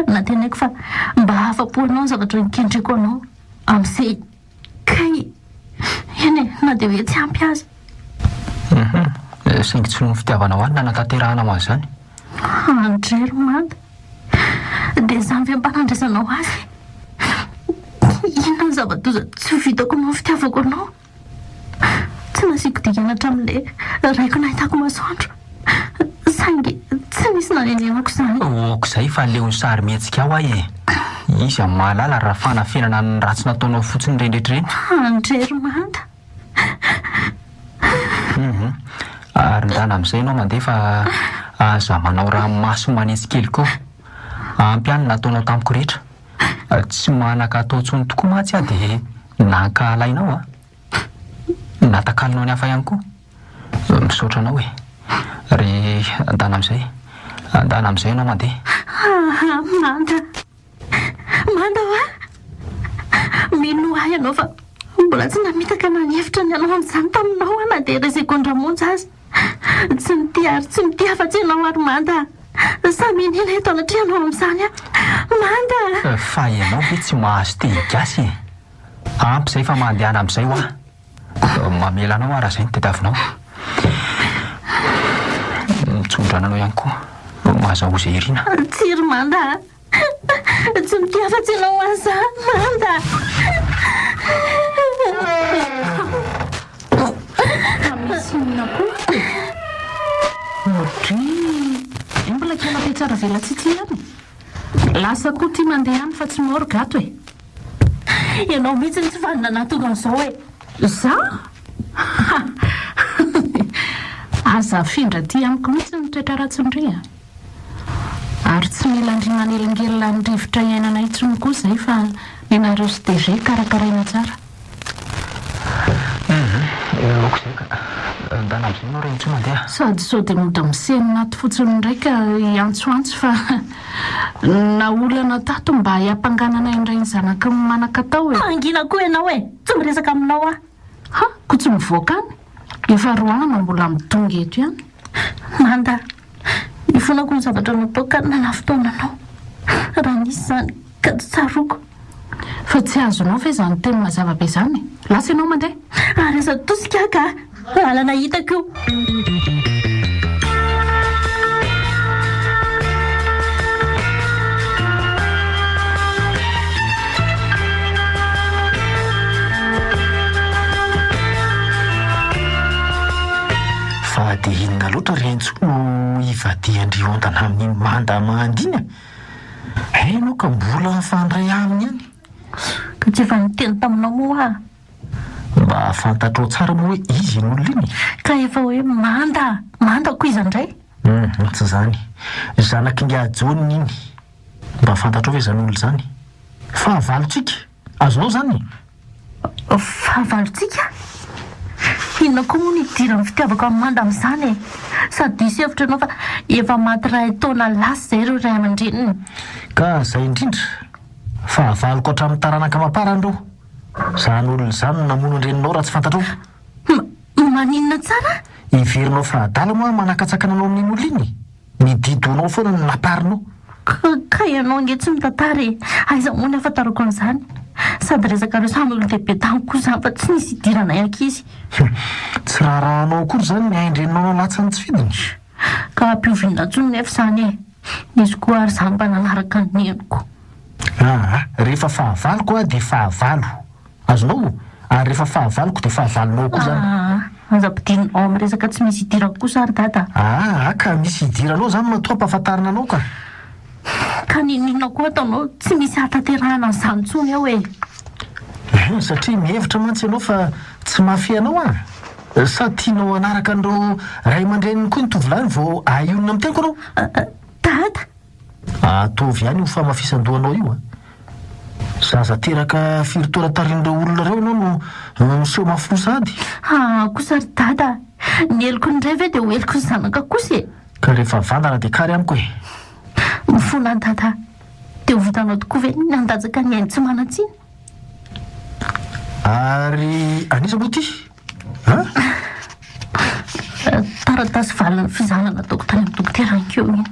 Nantenaiko fa mba hahafa-po anao ny zavatra nikendreko anao amin'izay kay! Eny e, na dia hoe tsy ampy aza. Hum, saingy tsy noho ny fitiavanao ahy no nanatanterahanao an'izany. André ry Manda, dia izany ve mba nandraisanao azy e? Inona ny zava-doza tsy ho vitako noho ny fitiavako anao? Tsy nasiako dikany hatramin'ilay raiko nahitako masoandro, saingy tsy nisy nanenenako izany. Aok'izay fa aleon'ny sarimihetsika ao aho e! Iza no mahalala raha fanafenana ny ratsy nataonao fotsiny ireny rehetra ireny? André ry Manda. Hum ary ndana amin'izay ianao mandeha fa aza manao ranomaso manitsy kely koa. Ampy ahy ny nataonao tamiko rehetra. Tsy manan-katao intsony tokoa mantsy aho dia nankahalainao an! Natakalonao ny hafa ihany koa. Misaotra anao e! Ry ndana amin'izay, ndana amin'izay ianao mandeha. Aa Manda! Manda hoa! Minoa ahy ianao fa. Mbola tsy namitaka na nihevitra ny hanao an'izany taminao aho na dia iray segondra monja aza. Tsy mitia ary tsy mitia afa-tsy ianao ary Manda a! Samy iniana eto anatrehanao amin'izany aho. Manda a! Fa ianao ve tsy mahazo teny gasy e? Ampy izay fa mandehana amin'izay hoa. Mamela anao aho raha izay no tadiavinao. Mitsodrano anao ihany koa. Mahazahoa izay irina. Tsia ry Manda a! Tsy mitia afa-tsy ianao ho ahy za, Manda a! Fa misy inona koa e? Audrey, io mbola kely ampiatsara velatsihy ihany e! Lasa koa ity mandeha any fa tsy morgue ato e! Ianao mihitsy no tsy vanona nahatonga an'izao e! Za? Ha! Aza afindra aty amiko mihitsy ny toetra ratsin-dry a! Ary tsy mila an-dry manelingelina ny rivotra iainana intsony koa izay fa nenareo sy DG karakaraina tsara. Hum, ok izay ka. Ndana amizay ianao raha intsony mandeha. Sady sao dia mody misenina ato fotsiny indray ka hiantsoantso fa naolana tato mba hiampanganana indray ny zanaky ny manan-katao e! Mangina koa ianao e! Tsy miresaka aminao aho. Ha! Ko tsy mivoaka any? Efa roahana mbola midongy eto ihany. Manda, nifonako ny zavatra nataoko ka nanafotoana anao. Raha nisy izany ka tsy tsaroako. Fa tsy azonao ve izany teny mazava be izany e? Lasa ianao mandeha. Ary aza atosika aho ka! Lalana hitako io. Fa dia inona loatra ry Entso no hivadihan-dry Ondana amin'iny manda manda iny a? Hay ianao ka mbola mifandray aminy ihany. Ka tsy efa niteny taminao moa aho? Mba fantatrao tsara moa hoe iza iny olona iny e? Ka efa hoe manda, manda ko iza indray? Hum, tsy izany. Zanak'ingahy Jaona iny. Mba fantatrao ve izany olona izany? Fahavalontsika! Azonao izany? Fahavalontsika? Inona koa moa no idiran'ny fitiavako an'i Manda amin'izany e? Sady diso hevitra ianao fa efa maty iray taona lasa izay ireo ray aman-dreniny. Ka izay indrindra! Fahavaloko hatramin'ny taranaka amam-parany ireo. Izany olona izany no namono an-dreninao raha tsy fantatrao. Ma, maninona tsara? Heverinao fa adala moa aho manakatsakana anao amin'iny olona iny? Ny didonao foana no namparinao. Ka, ka ianao ange tsy mitantara e! Aiza moa ny ahafantarako an'izany? Sady resakareo samy olon-dehibe tany koa izany fa tsy nisy idiranay ankizy. Hum, tsy raharahanao akory izany ny ain-dreninao nalatsany tsy fidiny? Ka ampiovinina intsony nefa izany e! Izy koa ary izany mba nanaraka ny neniko. Aa, rehefa fahavaloko aho dia fahavalo. Azonao? Ary rehefa fahavaloko dia fahavalonao koa izany. Aa, aza ampidirina ao amin'ny resaka tsy misy idirako kosa ary dada a. Aa, ka misy idiranao izany matoa ampahafantarina anao ka. Ka n'inon'inona koa ataonao tsy misy hahatanterahana an'izany intsony eo e. Hum, satria mihevitra mantsy ianao fa tsy mahafehy anao aho? Sa tianao hanaraka an'ireo ray aman-dreniny koa ny tovolahy vao ahionona amin'ny teniko ianao? Dada! Ataovy ihany io fahamafisan-dohanao io a! Zaza teraka firy taona taorian'ireo olona ireo ianao no miseho mafy loha sahady? Aa kosa ry dada a! Ny heloky ny ray ve dia ho heloky ny zanaka kosa e! Ka rehefa vandana dia kary amiko e! Mifona an dada, dia ho vitanao tokoa ve ny handatsaka ny ainy tsy manan-tsiny? Ary an'iza moa ity? An? Taratasy valin'ny fizahana nataoko tany amin'ny dokotera ankeo iny.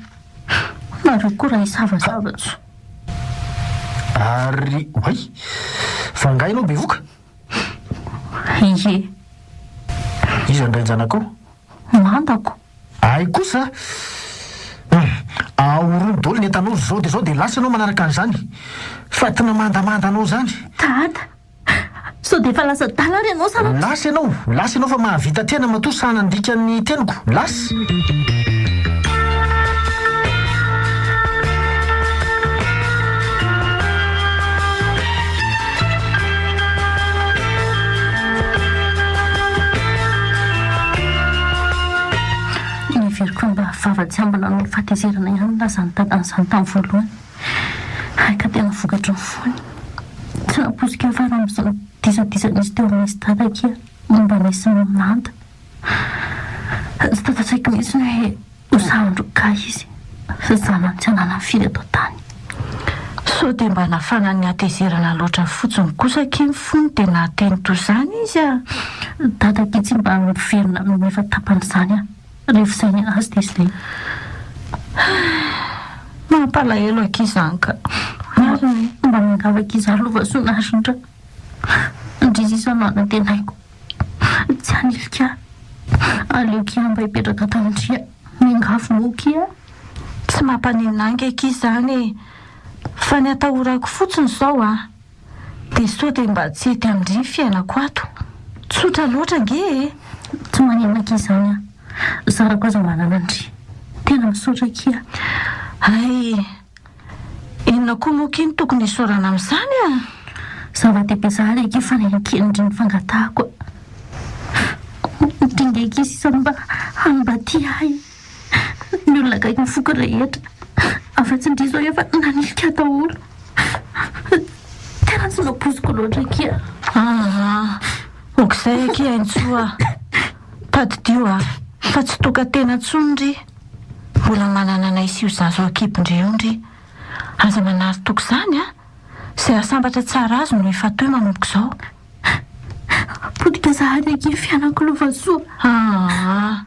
Nareo koa raha hisavasava tsy. Ary oay! Fa angaha ianao bevoka? Ie. Iza ny rain-janakao? Mandako. Hay kosa! Hum! Ahorono daholo ny entanao zao dia zao dia lasa ianao manaraka an'izany fatina mandamanda anao izany. Dada! Sao dia efa lasa adala ary ianao sanatria? Lasa ianao! Lasa ianao fa mahavita tena matoa sahy nandika ny teniko! Lasa! Neveriko fa mba vava tsy ambina noho ny fahatezerana ihany ny lazan'i Dada an'izany tamin'ny voalohany. Hay ka tena vokatry ny fony. Tsy nampoiziko hiafara amin'izao disadisa nisy teo aminay sy Dada akia momba anay sy ny manda. Tsy tapa-tsaiko mihitsy ny hoe ho sahy handroaka ahy izy, zanany tsy ananany firy eto an-tany. Sao dia mba nafanan'ny hatezerana loatra fotsiny kosa akia ny fony dia nahateny toy izany izy a! Dada akia tsy mba miverina amin'ny efa tapany izany a! Rehefa izay ny azy dia izay. Mampalahelo akia izany ka! Marina e! Mba miangavy akia izaho Lovasoa Narindra. Ndry sisa no anantenaiko. Tsy hanilika ahy. Aleo kia mba hipetraka ato amin-dry a! Miangavy moa kia. Tsy mampaninona ahy nge akia izany e! Fa ny atahorako fotsiny izao a! Dia sao dia mba tsy hety amin-dry ny fiainako ato. Tsotra loatra ange e! Tsy maninona akia izany a! Zarako aza manana an-dry. Tena misaotra akia. Hay! Inona koa moa akia no tokony hisaorana amin'izany a? Zava-dehibe sahady akia fa neken'ndry ny fangatahako a! Ndry nge akia sisa mba hany mba tia ahy. Ny olona akaiky ny foko rehetra afa-tsy ndry izao efa nanilika ahy daholo. Tena tsy nampoiziko loatra akia. Aa! Ok'izay akia Haintsoa a! Tadidio a! Fa tsy tokan-tena intsony ndry. Mbola manana anay sy io zaza ao an-kibon-dry io ndry. Aza manary toky izany a! Izay hahasambatra tsara azy no hifatohy manomboka izao. Potika sahady akia ny fiainako Lovasoa. Aa!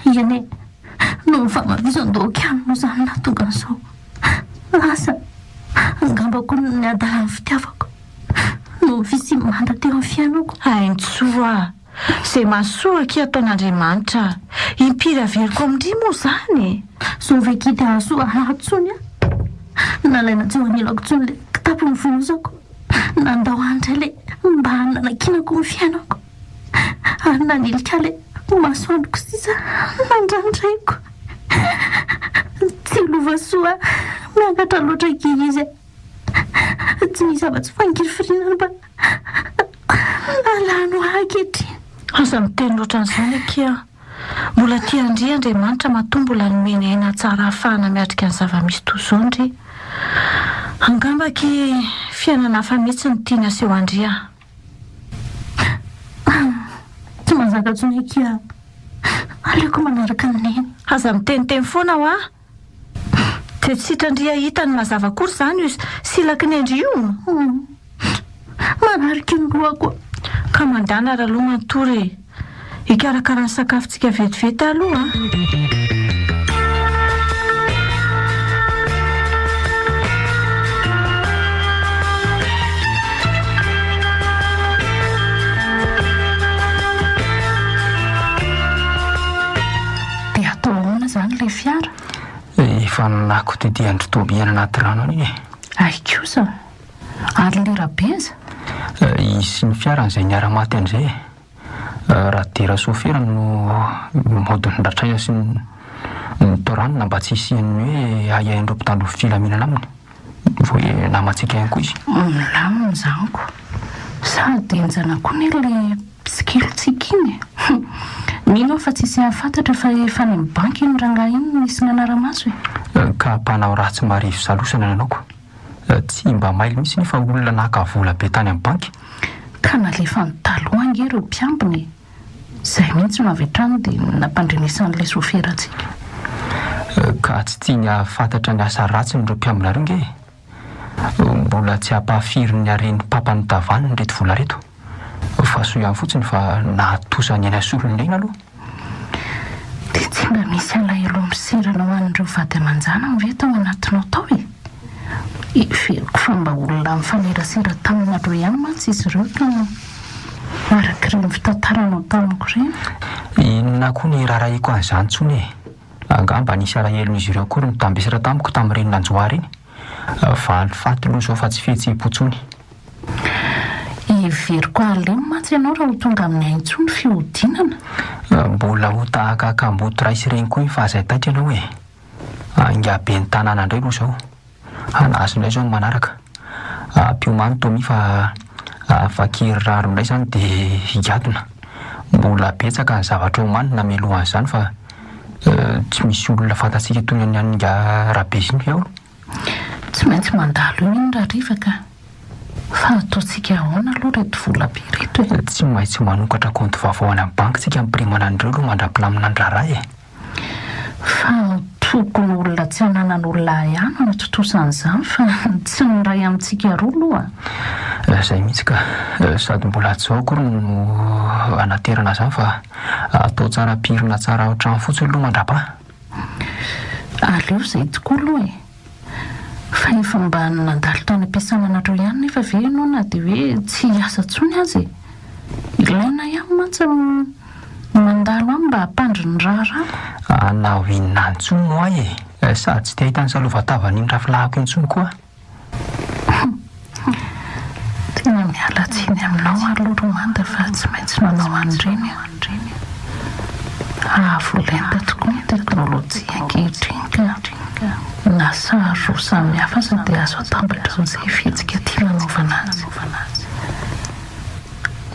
Eny e! Noho ny fahamafisam-dohako ihany moa izany nahatonga an'izao. Asa, angamba koa noho ny hadalan'ny fitiavako. Noho ny fisian'ny manda teo amin'ny fiainako. Haintsoa a! Izay mahasoa akia ataon'Andriamanitra a! Impiry averiko amin-dry moa izany e? Zao ve akia dia hahasoa ahy intsony a? Nalaina tsy eo anilako intsony ilay kitapo nifonosako. Nandao ahy indray ilay mba nanankinako ny fiainako. Ary nanilika ahy ilay masoandroko sisa nandrandraiko. Tsy lovasoa miakatra loatra akia izy a! Tsy misy afa-tsy fangirifiriana mba nalano ahy ankehitriny. Aza miteny loatra an'izany akia a! Mbola tia an-dry Andriamanitra matoa mbola nomeny aina tsara hahafahana miatrika ny zava-misy toy izao ndry. Angamba akia fiainana hafa mihitsy no tiany aseho an-dry a! Tsy mahazaka intsony akia a! Aleoko manaraka an'i Neny. Aza miteniteny foana hoa! Dia tsy sitran-dry hahita ny mazava akory izany io silaky ny an-dry io? Hum. Marary ky ny lohako. Ka mandàna ary aloha matory e. Hikarakara ny sakafontsika vetivety aho aloha a. Dia atao ahoana izany ilay fiara? Efa nako didian-dry Toby any anaty rano any iny e. Hay kosa! Ary ilay Rabeza? Izy sy ny fiarany izay niara-maty an'izay e. Radera sôfera no mody nodratraina sy notoranina mba tsy hisian'ny hoe ahiahin'ireo mpitandro filaminana aminy. Vao hoe namantsika ihany koa izy. Milamina izany ko. Sady henjana koa anie ilay mpisikilintsika iny e. Mino aho fa tsisy hahafantatra fa efa any amin'ny banky iny rangahy iny no misy nanara-maso e. Ka mpanao ratsy marivo salosana ny anaoko. Tsy mba mailo mihitsy nefa olona naka vola be tany amin'ny banky. Ka nalefany taloha ange ireo mpiambina e. Izay mihitsy no avy hatrany dia nampandrenesan'ilay soferantsika. Ka tsy tiany hahafantatra ny asa ratsiny ireo mpiambina ireo nge e! Mbola tsy ampahafirin'ny haren'ny papa notavaniny ireto vola ireto. Fa soa ihany fotsiny fa nahatosa ny aina solon'ny aina aloha. Dia tsy mba misy alahelo miserana ho an'ireo vady aman-janany ve tao anatinao tao e? Heveriko fa mba olona nifanerasera taminareo ihany mantsy izy ireo ka araka ireny fitantaranao tamiko ireny. Inona koa ny iraharahiako an'izany intsony e? Angamba nisy alahelon'izy ireo koa no nitambesatra tamiko tamin'ireny nanjo ahy ireny. Valifaty aloha izao fa tsy fihetseham-po intsony. Heveriko halemy mantsy ianao raha ho tonga amin'ny ahy intsony fihodinana. Mbola ho tahaka kamboty ray sy reny koa iny fa aza taitra ianao e! Ingahy ben'ny tanàna indray aloha izao. Hanazy indray izao ny manaraka. Ampiomano Tommy fa vakiry rano indray izany dia higadona. Mbola betsaka ny zavatra omanina mialohan'izany fa tsy misy olona fantatsika toy ny an'ingahy Rabe iny ve ao? Tsy maintsy mandalo eo iny Rariva ka. Fa ataontsika ahoana aloha ireto vola be ireto e? Tsy maintsy manokatra kaonty vaovao any amin'ny banky tsika ampirimana an'ireo aloha mandra-pilamina ny raharaha e! Fa. Tokony olona tsy ananan'olona ahy ihany no tontosa an'izany fa tsy ny iray amintsika roa aloha. Izay mihitsy ka. Sady mbola tsy izao akory no anaterana izany fa atao tsara pirina tsara ao an-trano fotsiny aloha mandrapaha. Aleo izay tokoa aloha e. Fa efa mba nandalo tany am-piasana anareo ihany nefa ve ianao na dia hoe tsy hiasa intsony aza e? Ilaina ihany mantsy ny mandalo any mba hampandry ny raharaha. Hanao inona intsony moa aho e? Sady tsy te hahita ny salova-tavan'iny rafilahiko intsony koa aho. Tena miala tsiny aminao aloha ry Manda fa tsy maintsy nanao an'ireny aho. Avo lenta tokoa ny teknolojia ankehitriny ka na sary roa samy hafa aza dia azo atambatra amin'izay fihetsika tiana anaovana azy.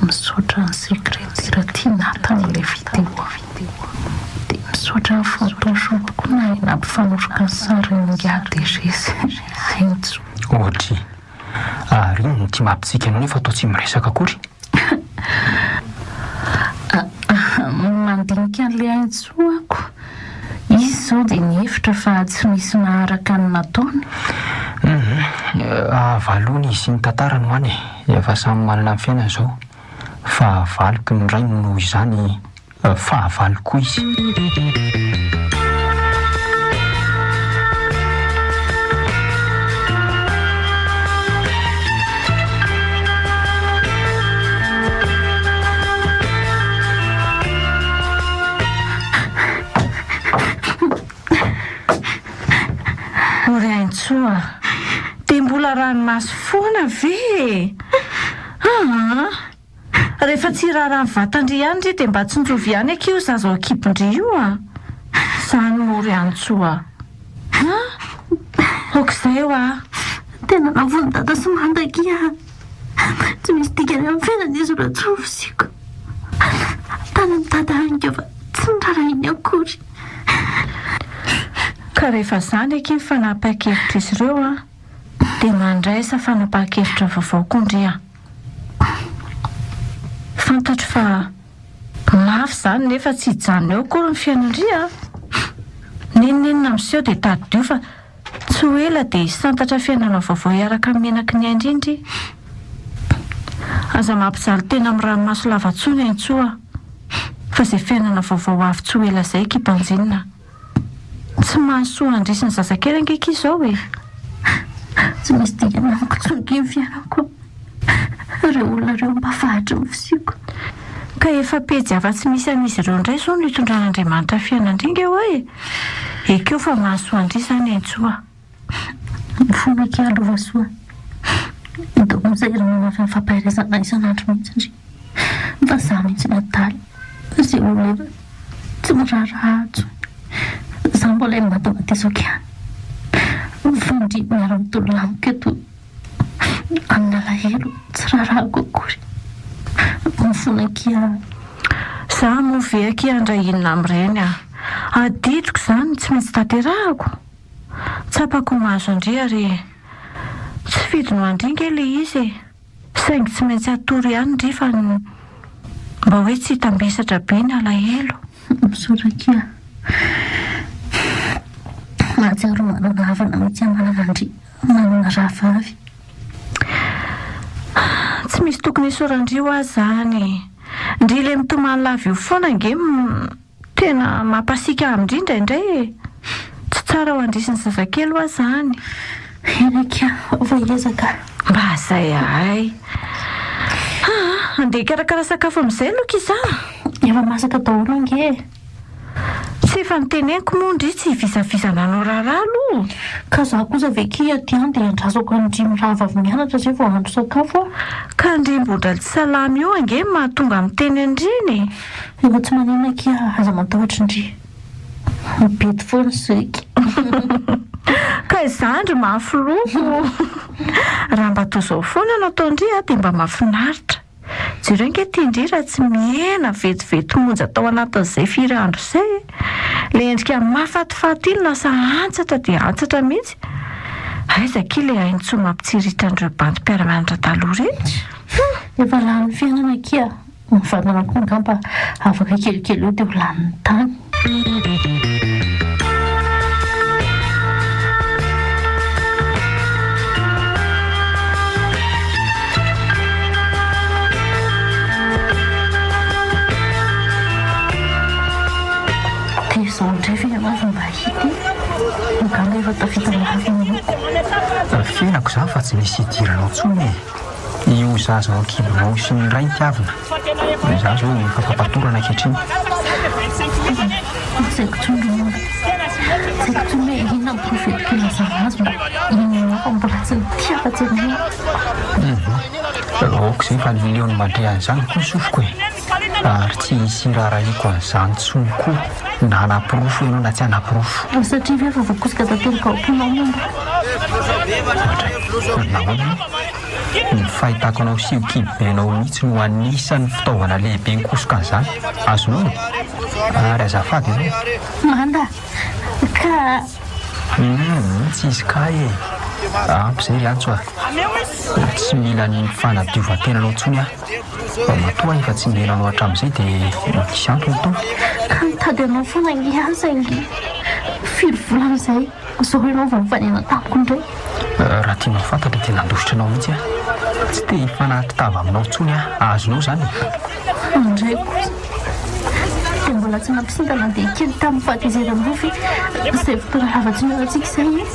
Misaotra ny sekretera Tina tamin'ilay vidéo. Dia misaotra ny Photoshop koa nahay nampifanoroka ny sarin'ingahy DG sy Henintsoa. Ohatry. Ary inona no tia mampitsiky anao nefa toa tsy miresaka akory? Mandinika an'ilay Henintsoa ako. Izy izao dia nihevitra fa tsy nisy naharaka ny nataony. Hum, ahavaloana izy sy ny tantarany ho any e. Efa samy manana ny fiainany izao. Fahavaloko ny rainy noho izany fahavaloko koa izy. O ry Haintsoa a! Dia mbola ranomaso foana ve e? Aa! Rehefa tsy hiraharaha ny vatan-dry ihany ry dia mba tsinjovy ihany akia io zaza ao an-kibon-dry io a! Izany moa ry Haintsoa a! Aok'izay hoa! Tena navon'i Dada sy Manda akia a! Tsy misy dikany amin'ny fiainan'izy ireo intsony ny fisiako. Tany amin'i Dada any fa tsy noraharahiany akory. Ka rehefa izany akia ny fanapahan-kevitr'izy ireo an, dia mandraisa fanapahan-kevitra vaovao koa ndry an. Fantatro fa mafy izany nefa tsy hijanona eo akory ny fiainan-dry an. N'inon'inona miseho dia tadidio fa Tsy ho ela dia hisantatra fiainana vaovao hiaraka amin'ny menaky ny ain-dry ndry. Aza mampijaly tena amin'ny ranomaso lava intsony Haintsoa fa izay fiainana vaovao ho avy tsy ho ela izay akia banjinina. Tsy mahasoa an-dry sy ny zazakely ange akia izao e! Tsy misy dikany amiko intsony akia ny fiainako. Ireo olona ireo mba fahatry ny fisiako. Ka efa pejy hafa tsy misy an'izy ireo indray izao no itondran'Andriamanitra fiainan-dry nge hoa e! Ekeo fa mahasoa an-dry izany Haintsoa a! Mifona akia Lovasoa. Ataoko misahirana mafy amin'ny fampaherezana isan'andro mihitsy ndry. Fa za mihitsy no adala. Izay olona efa tsy miraharaha ahy intsony. Za mbola imatimatesako ihany. Fa ndry miara-mitolona amiko eto. Amin'ny alahelo tsy raharahako akory. Mifona akia aho. Za moa ve akia handray inona amin'ireny ah. Adidiko izany tsy maintsy tanterahako. Tsapako ho mahazo an-dry ary tsy fidiny ho an-dry nge ilay izy e. Saingy tsy maintsy atoro ihany ndry fa mba hoe tsy hitambesatra be ny alahelo. Misaotra akia. Mahatsiaro manana havana mihitsy aho manana an-dry. Manana rahavavy. Tsy misy tokony hisaoran-dry hoa zany e! Ndry le mitomany lava io foana ange tena mampasiaka amin-dry indraindray e! Tsy tsara ho an-dry sy ny zazakely hoa zany. Eny akia, vao hiezaka aho. Mba zay ahay. Aa, andeha hikarakara sakafo amin'izay aloha kisa a! Efa masaka daholo ange e! Tsy efa noteneniko moa ndry tsy hivizavizana hanao raharaha aloha? Ka za kosa ve kia aty an dia andrasako an-dry mirava avy mianatra zay vao hahandro sakafo a! Ka ndry mbola tsy salama io ange no mahatonga miteny an-driny e! Efa tsy maninona akia aza matahotra ndry. Mibedy foana zoky. Ka izany ry mafy loha. Raha mba toa izao foana no ataon-dry a dia mba mahafinaritra. Jereo ange ity ndry raha tsy mihena vetivety monja tao anatin'izay firy andro izay e! Ilay endrika mahafatifaty iny lasa antsatra dia antsatra mihitsy. Aiza akia ilay haintsoa mampitsiritra an'ireo bandy mpiara-mianatra taloha ireny? Hum! Efa lanin'ny fiainana akia, ny vatana koa angamba afaka kelikely eo dia ho lanin'ny tany. mbola efa tafita lavina amiko. Fiainako izany fa tsy misy idiranao intsony e. Io zaza ao an-kibonao sy ny rainy tiavina. Izaho izao efa fampatorana ankehitriny. Tsy haiko intsony ry Mora. Tsy haiko intsony hoe inona no porofo entiko ilazana azy mba hinoanao fa mbola tsy nitia afa-tsy anao aho. Aoka izay fa leon'ny mandre an'izany koa ny sofiko e. Ary tsy hisy hiraharahiako an'izany intsony koa na hanaporofo ianao na tsy hanaporofo. Satria ve efa voakosoka tanteraka ao am-ponao moa mba? Ohatray, nahoana moa? Ny fahitako anao sy io kibobenao mihitsy no anisan'ny fitaovana lehibe nikosoka an'izany. Azonao e? Ary azafady ianao. Manda, ka. Humm, tsisy ka e! Ampy izay ry Antso a! Tsy mila ny fanadiovan-tenanao intsony aho. Fa matoa aho efa tsy niheno anao hatramin'izay dia misy antony tao. Ka nitady anao foana ange aho saingy firy volana izay izao ianao vao nifanena tamiko indray. Raha tianao ho fantatra dia nandositra anao mihitsy aho. Tsy te hifanatitava aminao intsony aho. Azonao izany e? Indray kosa dia mbola tsy nampisinda na dia kely tamin'ny fahatezeranao ve izay fotoana lava tsy nihaonantsika izay e?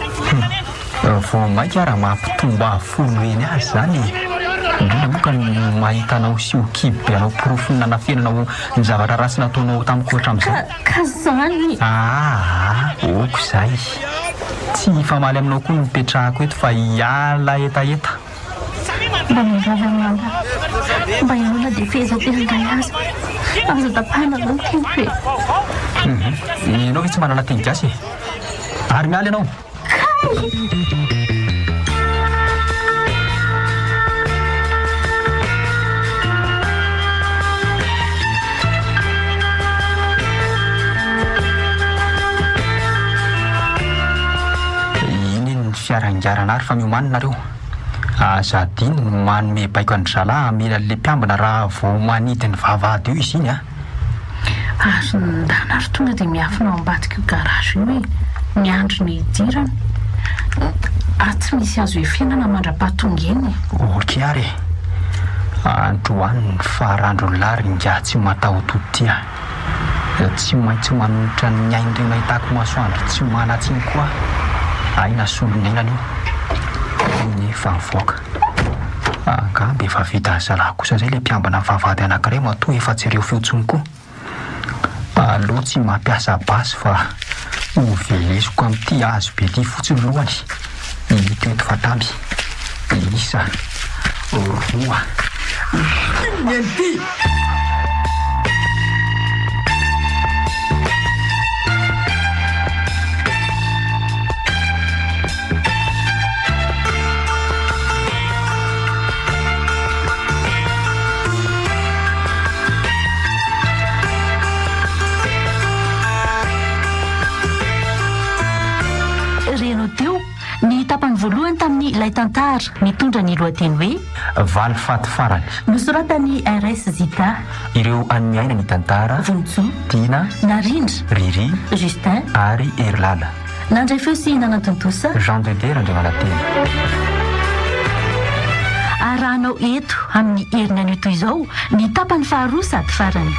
Vao mainka ara mampitombo avo folo heny azy izany e! Indrindra moa ka ny mahita anao sy io kibo be anao porofon'ny nanafenanao ny zavatra ratsy nataonao tamiko hatramin'izay. Ka, ka izany. Aa, ok izay. Tsy hifamaly aminao koa no nipetrahako eto fa hiala hetaheta. Mba miangavy an'i Manga mba ianao na dia fehezanteny iray aza. Aza tapahina aloha ny teniko e. Hum, ianao ve tsy manana teny gasy e? Ary miala ianao. Iny ny fiarangarana ary fa miomàna nareo. Aza adino ny manome baiko an-dry zalahy hamela an'ilay mpiambina raha vao manidy ny vavahady eo izy iny a! Ary ndana ary tonga dia miafina ao ambadik'io garage io e! Miandry ny hidirany. Ary tsy misy azo iafenana mandra-pahatonga eny e! Ok ary e! Androany ny farandron'lah ry ingahy tsy mataho-tody ty a! Tsy maintsy manolotra ny ain'ireo nahitako masoandro tsy manan-tsiny koa aho. Aina solon'ainana io. Nefa mivoaka. Angamba efa vitan'ny zalahy kosa izay ilay mpiambina ny vavahady anankiray matoa efa tsy reo feo intsony koa. Aleo tsy mampiasa basy fa ho velesiko amin'ity hazo be ity fotsiny lohany. Ito eto fa tamby. Isa roa. Inona ity? Renao teo ny tapany voalohany tamin'ny ilay tantara mitondra ny lohateny hoe. Valifaty farany. Nosoratan'i RS Zita. Ireo an'ny aina ny tantara. Vonintsoa. Tiana. Narindra. Riri. Justin. Ary Herilala. Nandray feo sy nanatontosa. Jean de Dieu Randriamanantena. Arahanao eto amin'ny heriny anio toy izao ny tapany faharoa sady farany.